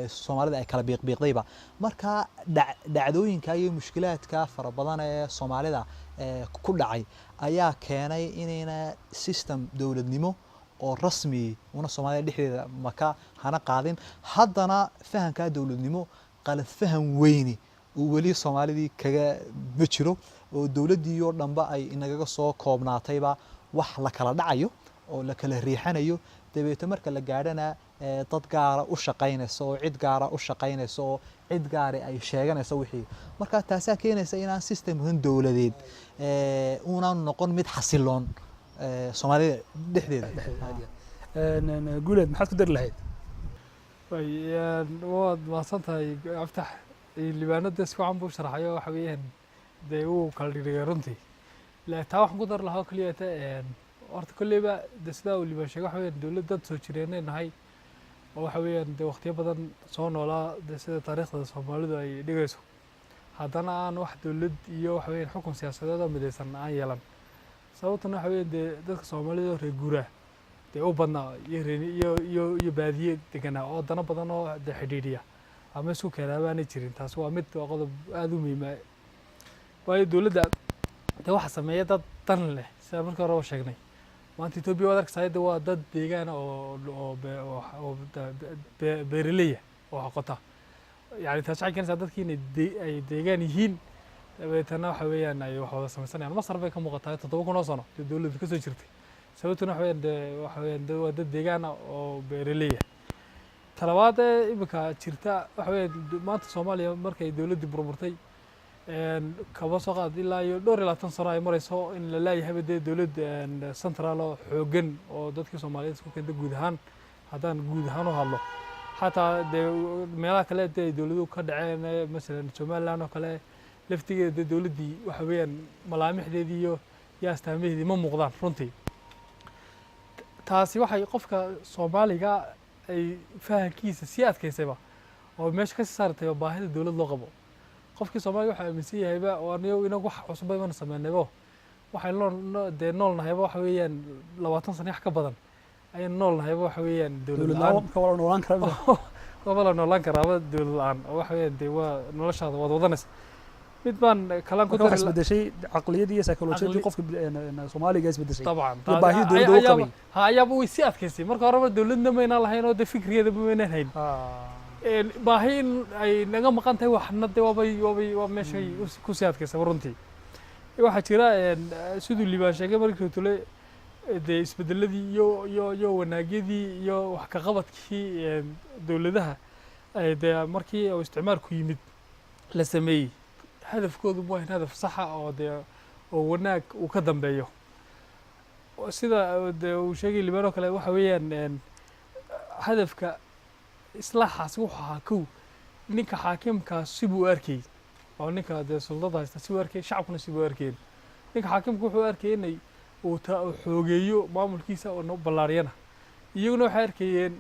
Soomaalida ay kala biiqbiiqdayba. Marka dhacdooyinka iyo mushkilaadka fara badan ee Soomaalida ku dhacay ayaa keenay inayna system dowladnimo oo rasmi una Soomaalida dhexdeeda maka hana qaadin. Haddana fahanka dowladnimo qalad faham weyni uu weli Soomaalidii kaga ma jiro, oo dowladdii oo dhanba ay inagaga soo koobnaatayba wax la kala dhacayo oo la kala riixanayo, dabeeto marka la gaadhana dad gaara u shaqaynayso oo cid gaara u shaqaynayso oo cid gaari ay sheeganayso wixii. Marka taasaa keenaysa inaan systemkan dowladeed una noqon mid xasiloon Soomaalida dhexdeeda. Guuleed, maxaad ku dari lahayd? Waad mahadsan tahay, Aftax. Libaanada si wacan buu sharaxayo, waxa weeyaan dee wuu kala dhigdhigay runtii. Taa waxaan ku dari lahaa oo keliya ta horta kolleyba de sidaa uu Liibaan sheegay, waxa weeyaan dowlad dad soo jireenay nahay oo waxa weeyaan dee waqtiyo badan soo noolaa, dee sida taariikhda Soomaalidu ay dhigayso, haddana aan wax dowlad iyo waxa weeyaan xukun siyaasadeed oo midaysan aan yeelan. Sababtuna waxa weeyaan dee dadka Soomaalida oo reer guuraa dee u badnaa iyo reer iyo baadiye deganaa oo dano badan oo dee xidhiidhiya ama isku keenaa baanay jirin. Taas waa mid, waa qodob aada u muhiima, waayo dowladda dee waxa sameeya dad dan leh, sida markii hore sheegnay. Maanta Etoobiya waad arkaysaa, de waa dad deegaan oo beeraleya oo xoqota. Yani taas waxay keenaysaa dadkii inay ay deegaan yihiin, dabeetana waxa weeyaan ay wax wada samaysanayaan. Masar bay ka muuqataa, 7000 oo sano dee dowladda kasoo jirtay. Sababtuna waxa weeyaan dee waxa weeyaan de waa dad deegaana oo beeraleya. Talabaad ee imika jirta waxa weeyaan, maanta Soomaaliya markay dowladdii burburtay, kaba soo qaad ilaa iyo dhowr iyo labaatan sano ay marayso in la leeyahayba dee dowlad central oo xooggan oo dadkii Soomaaliyeed isku keenta guud ahaan. Haddaan guud ahaan u hadlo, xataa dee meelaha kale dee ay dowladuhu ka dhaceen, masalan Somaliland oo kale laftigeeda, dee dowladdii waxa weeyaan malaamixdeedii iyo astaamaheedii ma muuqdaan runtii. Taasi waxay qofka Soomaaliga ay fahankiisa sii adkaysayba oo meesha kasii saartayba baahida dowlad loo qabo. Qofkii Soomaaliga waxaa aaminsan yahayba oo anigo inagu wax cusub baynu sameynaybo, waxay nool dee nool nahayba waxa weeyaan 20 sano wax ka badan ayaan nool nahayba, waxa weeyaan dowlad dowlad la-aan. La-aan ka wada noolaan karaa. Waaba la noolaan karaaba dowlad la-aan, oo waxa weeyaan dee waa noloshaada waad wadanaysa. Mid baan kalaan ku Marka waxaa dari isbedeshay caqliyadii iyo psycholojiyadii qofka Soomaaliga isbedeshay dabcan iyo baahida dowladda u qabay. Ha, ayaaba way sii adkaysay. Marka horeba dowladna maynaan lahayn oo dee fikrigeedaba maynaan hayn. Baahi in ay naga maqan tahay waxna dee waabay waa meeshay kusii adkaysay runtii. Waxaa jira siduu Liibaan sheegay markii tule, dee isbedeladii iyo wanaagyadii iyo wax ka qabadkii dowladaha ay dee markii uu isticmaalku yimid la sameeyey, hadafkoodu waa in hadaf saxa oo dee Oo wanaag uu ka dambeeyo. Sida dee uu sheegay Liibaan oo kale, waxa weeyaan hadafka islaaxaasi wuxuu ahaa, kow, ninka xaakimkaas sibuu u arkayey, oo ninka dee suldada haysta sibuu arkayey, shacabkuna sibuu u arkayeen. Ninka xaakimka wuxuu arkayay inay uu ta uu xoogeeyo maamulkiisa oo ballaariyana, iyaguna waxay arkayeen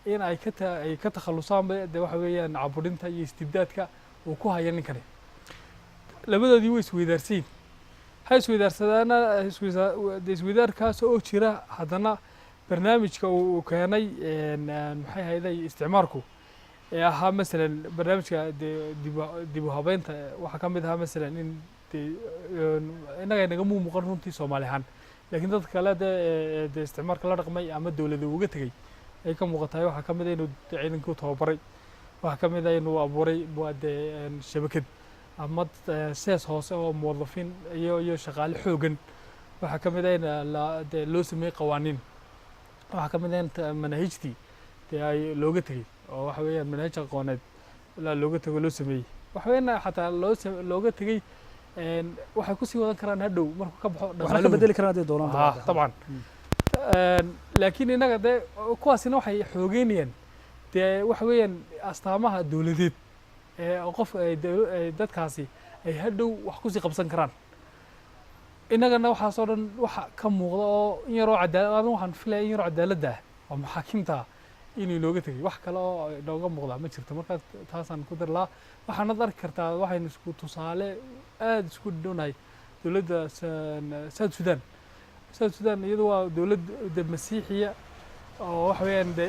in ay ka takhalusaanba dee waxa weeyaan caburinta iyo istibdaadka uu ku haya ninkani. Labadoodii way isweydaarsiin, ha isweydaarsadaana dee isweydaarkaas oo jira. Haddana barnaamijka uu keenay maxay ahayday isticmaarku ee ahaa masalan barnaamijka dee dib u habeynta, waxaa ka mid ahaa masalan in dee innaga naga muuqan runtii Soomaali ahaan, laakiin dadka kale dee isticmaarka la dhaqmay ama dowlada uga tegey ay ka muuqatahay. Waxaa ka mid ah inuu ciidankii u tababaray, waxaa ka mid ah inuu abuuray dee shabakad ama sees hoose oo muwadafiin iyo shaqaale xoogan, waxaa ka mid ah in dee loo sameeyey qawaaniin, waxaa ka mid ah in manaahijtii dee ay looga tegey, oo waxa weeyaan manaahij aqooneed ilaa looga tego loo sameeyey. Waxa weeyaan xataa looga tegey waxay kusii wadan karaan hadhow markuu ka baxo waxna ka dhaqaalahooda. Bedeli karaan hadday doonaan. Dabcan. Laakiin innaga dee kuwaasina waxay xoogeynayaan dee waxa weeyaan astaamaha dowladeed ee qof ay dadkaasi ay hadhow wax kusii qabsan karaan. Innagana waxaasoo dhan waxa ka muuqda oo in yaroo cadaalad adan waxaan filaya, in yaroo cadaaladda ah oo maxaakiimta ah inuu inooga tegay, wax kale oo inooga muuqda ma jirto. Marka taasaan ku dari lahaa. Waxaanad arki kartaa waxaynu isku tusaale aada isku dhownahay dowladda South Sudan. South Sudan iyadu waa dowlad de masiixiya oo waxa weeyaan de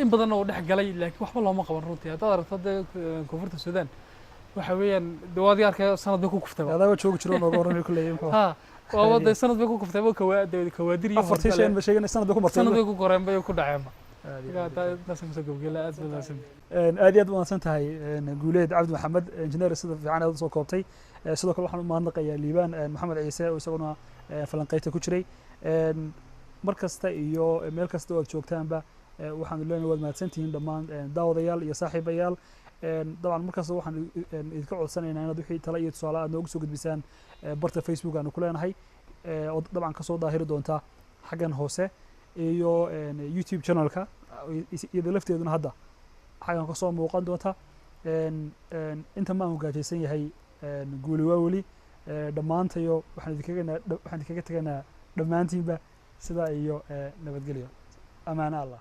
in badan oo dhex galay, laakiin waxba looma qaban runtii. Haddaad aragto dee koonfurta Sudan, waxa weeyaan de waad arkay, sanad bay ku kuftay. Adaaba joogi jiro, nooga warramay kulley muxuu. Ha, waaba de sanad bay ku kuftay ba de kawaadir iyo afartii horgale. Shan ba sheegana sanad bay ku martay. Sanad bay ku koreen bay ku dhaceenba. Aad iyo marka aad. Intaasaan kusoo gabagela. Aad baad mahadsan. Aad iyo aad u mahadsan tahay Guuleed Cabdi Maxamed engineer, sida fiican aad usoo koobtay. Sidoo kale waxaan u mahadnaqayaa Liibaan Maxamed Ciise oo isaguna falanqeynta ku jiray. Mar kasta iyo meel kasta oo aad joogtaanba, waxaanu leenahay waad mahadsantihiin dhammaan daawadayaal iyo saaxiibayaal. Dabcan mar kasta waxaan idinka codsanaynaa inaad wixii tala iyo tusaale aad noogu soo gudbisaan barta Facebook aanu ku leenahay, oo dabcan kasoo daahiri doonta xaggan hoose, iyo YouTube channelka iyada lafteeduna hadda xaggan kasoo muuqan doonta. Inta maan gaajaysan yahay guuli waa weli. Dhammaantayo waxaan idinkaga tegaynaa dhammaantiinba sidaa iyo nabadgelyo, amaano Allah.